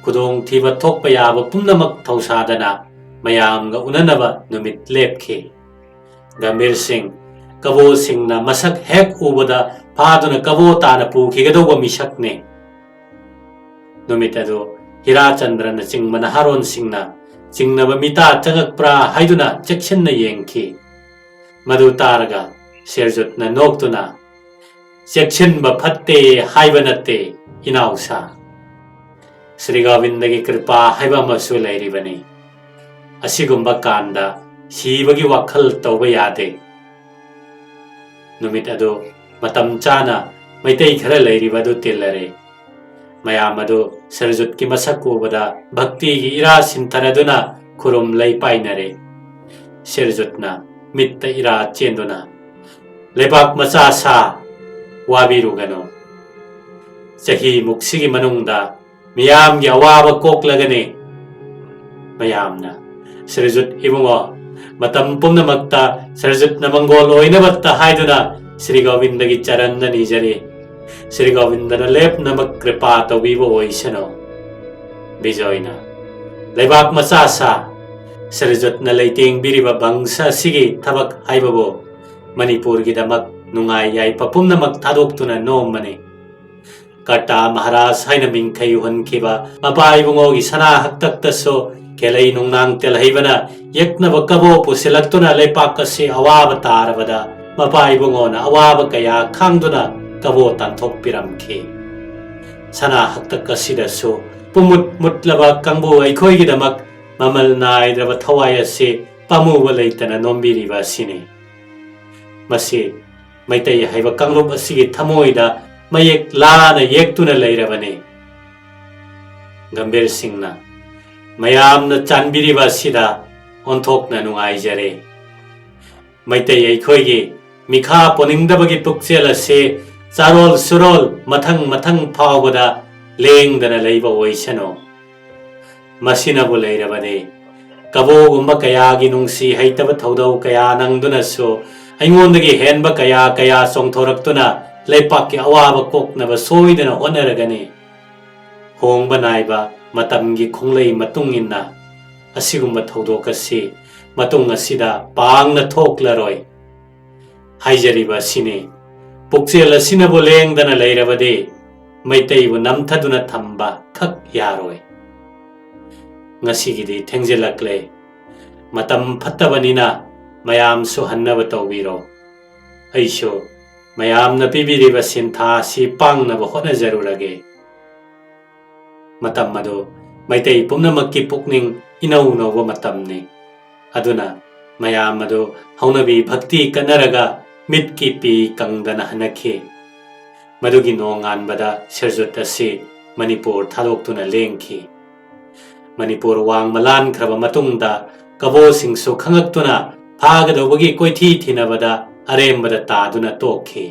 ꯈꯨꯗꯣꯡꯊꯤꯕ ꯊꯣꯛꯄ ꯌꯥꯕ ꯄꯨꯝꯅꯃꯛ ꯊꯧꯁꯥꯗꯅ ꯃꯌꯥꯝꯒ ꯎꯅꯅꯕ ꯅꯨꯃꯤꯠ ꯂꯦꯞꯈꯤ꯫ ꯒꯝꯚꯤꯔ ꯁꯤꯡ, ꯀꯕꯣꯁꯤꯡꯅ ꯃꯁꯛ ꯍꯦꯛ ꯎꯕꯗ ꯐꯥꯗꯨꯅ ꯀꯕꯣ ꯇꯥꯅ ꯄꯨꯈꯤꯒꯗꯧꯕ ꯃꯤꯁꯛꯅꯤ꯫ ꯅꯨꯃꯤꯠ ꯑꯗꯨ ꯍꯤꯔꯥꯆꯟꯗ꯭ꯔꯅ ꯆꯤꯡꯕ ꯅꯍꯥꯔꯣꯟꯁꯤꯡꯅ ꯆꯤꯡꯅꯕ ꯃꯤꯇꯥ ꯆꯪꯉꯛꯄ꯭ꯔꯥ ꯍꯥꯏꯗꯨꯅ ꯆꯦꯛꯁꯤꯟꯅ ꯌꯦꯡꯈꯤ꯫ ꯃꯗꯨ ꯇꯥꯔꯒ ꯁꯦꯔꯖꯨꯠꯅ ꯅꯣꯛꯇꯨꯅ, "ꯆꯦꯛꯁꯤꯟꯕ ꯐꯠꯇꯦ ꯍꯥꯏꯕ ꯅꯠꯇꯦ, ꯏꯅꯥꯎꯁꯥ꯫ ꯁ꯭ꯔꯤ ꯒꯣꯕꯤꯟꯗꯒꯤ ꯀ꯭ꯔꯤꯄꯥ ꯍꯥꯏꯕ ꯑꯃꯁꯨ ꯂꯩꯔꯤꯕꯅꯤ꯫ ꯑꯁꯤꯒꯨꯝꯕ ꯀꯥꯟꯗ ꯁꯤꯕꯒꯤ ꯋꯥꯈꯜ ꯇꯧꯕ ꯌꯥꯗꯦ꯫" ꯅꯨꯃꯤꯠ ꯑꯗꯨ ꯃꯇꯝ ꯆꯥꯅ ꯃꯩꯇꯩ ꯈꯔ ꯂꯩꯔꯤꯕ ꯑꯗꯨ ꯇꯤꯜꯂꯔꯦ꯫ ꯃꯌꯥꯝ ꯑꯗꯨ ꯁꯤꯔꯖꯨꯠꯀꯤ ꯃꯁꯛ ꯎꯕꯗ ꯚꯛꯇꯤꯒꯤ ꯏꯔꯥ ꯁꯤꯟꯊꯔꯗꯨꯅ ꯈꯨꯔꯨꯝ ꯂꯩ ꯄꯥꯏꯅꯔꯦ꯫ ꯁꯤꯔꯖꯨꯠꯅ ꯃꯤꯠꯇ ꯏꯔꯥ ꯆꯦꯟꯗꯨꯅ, "ꯂꯩꯕꯥꯛ ꯃꯆꯥ ꯁꯥ, ꯋꯥꯕꯤꯔꯨꯒꯅꯨ꯫ ꯆꯍꯤ ꯃꯨꯛꯁꯤꯒꯤ ꯃꯅꯨꯡꯗ ꯃꯤꯌꯥꯝꯒꯤ ꯑꯋꯥꯕ ꯀꯣꯛꯂꯒꯅꯤ꯫" ꯃꯌꯥꯝꯅ, "ꯁꯤꯔꯖꯨꯠ ꯏꯕꯨꯡꯉꯣ, ꯃꯇꯝ ꯄꯨꯝꯅꯃꯛꯇ ꯁꯤꯔꯖꯨꯠꯅ ꯃꯪꯒꯣꯜ ꯑꯣꯏꯅꯕꯇ ꯍꯥꯏꯗꯨꯅ ꯁ꯭ꯔꯤ ꯒꯣꯕꯤꯟꯗꯒꯤ ꯆꯔꯟꯗ ꯅꯤꯖꯔꯤ꯫ ꯁ꯭ꯔꯤ ꯒꯣꯕꯤꯟꯗꯅ ꯂꯦꯞꯅꯃꯛ ꯀ꯭ꯔꯤꯄꯥ ꯇꯧꯕꯤꯕ ꯑꯣꯏꯁꯅꯨ꯫" ꯕꯤꯖꯣꯏꯅ, "ꯂꯩꯕꯥꯛ ꯃꯆꯥ ꯁꯥ, ꯁꯤꯔꯖꯨꯠꯅ ꯂꯩꯇꯦꯡꯕꯤꯔꯤꯕ ꯕꯪꯁ ꯑꯁꯤꯒꯤ ꯊꯕꯛ ꯍꯥꯏꯕꯕꯨ ꯃꯅꯤꯄꯨꯔꯒꯤꯗꯃꯛ ꯅꯨꯡꯉꯥꯏ ꯌꯥꯏꯐ ꯄꯨꯝꯅꯃꯛ ꯊꯥꯗꯣꯛꯇꯨꯅ ꯅꯣꯝꯕꯅꯤ꯫ ꯀꯔꯇꯥ ꯃꯍꯥꯔꯥꯖ ꯍꯥꯏꯅ ꯃꯤꯡꯊꯩ ꯎꯍꯟꯈꯤꯕ ꯃꯄꯥ ꯏꯕꯨꯡꯉꯣꯒꯤ ꯁꯅꯥ ꯍꯛꯇꯛꯇꯁꯨ ꯈꯦꯂꯩ ꯅꯨꯡꯅꯥꯡ ꯇꯦꯜꯍꯩꯕꯅ ꯌꯦꯛꯅꯕ ꯀꯕꯣ ꯄꯨꯁꯤꯜꯂꯛꯇꯨꯅ ꯂꯩꯄꯥꯛ ꯑꯁꯤ ꯑꯋꯥꯕ ꯇꯥꯔꯕꯗ ꯃꯄꯥ ꯏꯕꯨꯡꯉꯣꯅ ꯑꯋꯥꯕ ꯀꯌꯥ ꯈꯥꯡꯗꯨꯅ ꯀꯕꯣ ꯇꯥꯟꯊꯣꯛꯄꯤꯔꯝꯈꯤ꯫ ꯁꯅꯥ ꯍꯛꯇꯛ ꯑꯁꯤꯗꯁꯨ ꯄꯨꯝꯃꯨꯠ ꯃꯨꯠꯂꯕ ꯀꯥꯡꯕꯨ ꯑꯩꯈꯣꯏꯒꯤꯗꯃꯛ ꯃꯃꯜ ꯅꯥꯏꯗ꯭ꯔꯕ ꯊꯋꯥꯏ ꯑꯁꯤ ꯄꯥꯝꯃꯨꯕ ꯂꯩꯇꯅ ꯅꯣꯝꯕꯤꯔꯤꯕ ꯑꯁꯤꯅꯤ꯫ ꯃꯁꯤ ꯃꯩꯇꯩ ꯍꯥꯏꯕ ꯀꯥꯡꯂꯨꯞ ꯑꯁꯤꯒꯤ ꯊꯃꯣꯏꯗ ꯃꯌꯦꯛ ꯂꯥꯅ ꯌꯦꯛꯇꯨꯅ ꯂꯩꯔꯕꯅꯤ꯫ ꯒꯝꯚꯤꯔ ꯁꯤꯡꯅ, "ꯃꯌꯥꯝꯅ ꯆꯥꯟꯕꯤꯔꯤꯕ ꯑꯁꯤꯗ ꯑꯣꯟꯊꯣꯛꯅ ꯅꯨꯡꯉꯥꯏꯖꯔꯦ꯫ ꯃꯩꯇꯩ ꯑꯩꯈꯣꯏꯒꯤ ꯃꯤꯈꯥ ꯄꯣꯟꯅꯤꯡꯗꯕꯒꯤ ꯄꯨꯛꯆꯦꯜ ꯑꯁꯤ ꯆꯥꯔꯣꯜ ꯁꯨꯔꯣꯜ ꯃꯊꯪ ꯃꯊꯪ ꯐꯥꯎꯕꯗ ꯂꯦꯡꯗꯅ ꯂꯩꯕ ꯑꯣꯏꯁꯅꯨ꯫ ꯃꯁꯤꯅꯕꯨ ꯂꯩꯔꯕꯗꯤ ꯀꯕꯣꯒꯨꯝꯕ ꯀꯌꯥꯒꯤ ꯅꯨꯡꯁꯤ ꯍꯩꯇꯕ ꯊꯧꯗꯧ ꯀꯌꯥ ꯅꯪꯗꯨꯅꯁꯨ ꯑꯩꯉꯣꯟꯗꯒꯤ ꯍꯦꯟꯕ ꯀꯌꯥ ꯀꯌꯥ ꯆꯣꯡꯊꯣꯔꯛꯇꯨꯅ ꯂꯩꯄꯥꯛꯀꯤ ꯑꯋꯥꯕ ꯀꯣꯛꯅꯕ ꯁꯣꯏꯗꯅ ꯍꯣꯠꯅꯔꯒꯅꯤ꯫ ꯍꯣꯡꯕ ꯅꯥꯏꯕ ꯃꯇꯝꯒꯤ ꯈꯣꯡꯂꯩ ꯃꯇꯨꯡ ꯏꯟꯅ ꯑꯁꯤꯒꯨꯝꯕ ꯊꯧꯗꯣꯛ ꯑꯁꯤ ꯃꯇꯨꯡ ꯑꯁꯤꯗ ꯄꯥꯡꯅ ꯊꯣꯛꯂꯔꯣꯏ ꯍꯥꯏꯖꯔꯤꯕ ꯑꯁꯤꯅꯤ꯫ ꯄꯨꯛꯆꯦꯜ ꯑꯁꯤꯅꯕꯨ ꯂꯦꯡꯗꯅ ꯂꯩꯔꯕꯗꯤ ꯃꯩꯇꯩꯕꯨ ꯅꯝꯊꯗꯨꯅ ꯊꯝꯕ ꯈꯛ ꯌꯥꯔꯣꯏ꯫ ꯉꯁꯤꯒꯤꯗꯤ ꯊꯦꯡꯖꯤꯜꯂꯛꯂꯦ꯫ ꯃꯇꯝ ꯐꯠꯇꯕꯅꯤꯅ ꯃꯌꯥꯝꯁꯨ ꯍꯟꯅꯕ ꯇꯧꯕꯤꯔꯣ꯫ ꯑꯩꯁꯨ ꯃꯌꯥꯝꯅ ꯄꯤꯕꯤꯔꯤꯕ ꯁꯤꯟꯊꯥ ꯑꯁꯤ ꯄꯥꯡꯅꯕ ꯍꯣꯠꯅꯖꯔꯨꯔꯒꯦ꯫" ꯃꯇꯝ ꯑꯗꯨ ꯃꯩꯇꯩ ꯄꯨꯝꯅꯃꯛꯀꯤ ꯄꯨꯛꯅꯤꯡ ꯏꯅꯧ ꯅꯧꯕ ꯃꯇꯝꯅꯤ꯫ ꯑꯗꯨꯅ ꯃꯌꯥꯝ ꯑꯗꯨ ꯍꯧꯅꯕꯤ ꯚꯛꯇꯤ ꯀꯠꯅꯔꯒ ꯃꯤꯠꯀꯤ ꯄꯤ ꯀꯪꯗꯅ ꯍꯟꯅꯈꯤ꯫ ꯃꯗꯨꯒꯤ ꯅꯣꯡꯉꯥꯟꯕꯗ ꯁꯤꯔꯖꯨꯠ ꯑꯁꯤ ꯃꯅꯤꯄꯨꯔ ꯊꯥꯗꯣꯛꯇꯨꯅ ꯂꯦꯡꯈꯤ꯫ ꯃꯅꯤꯄꯨꯔ ꯋꯥꯡꯃ ꯂꯥꯟꯈ꯭ꯔꯕ ꯃꯇꯨꯡꯗ ꯀꯕꯣꯁꯤꯡꯁꯨ ꯈꯪꯉꯛꯇꯨꯅ ꯐꯥꯒꯗꯧꯕꯒꯤ ꯀꯣꯏꯊꯤ ꯊꯤꯅꯕꯗ ꯑꯔꯦꯝꯕꯗ ꯇꯥꯗꯨꯅ ꯇꯣꯛꯈꯤ꯫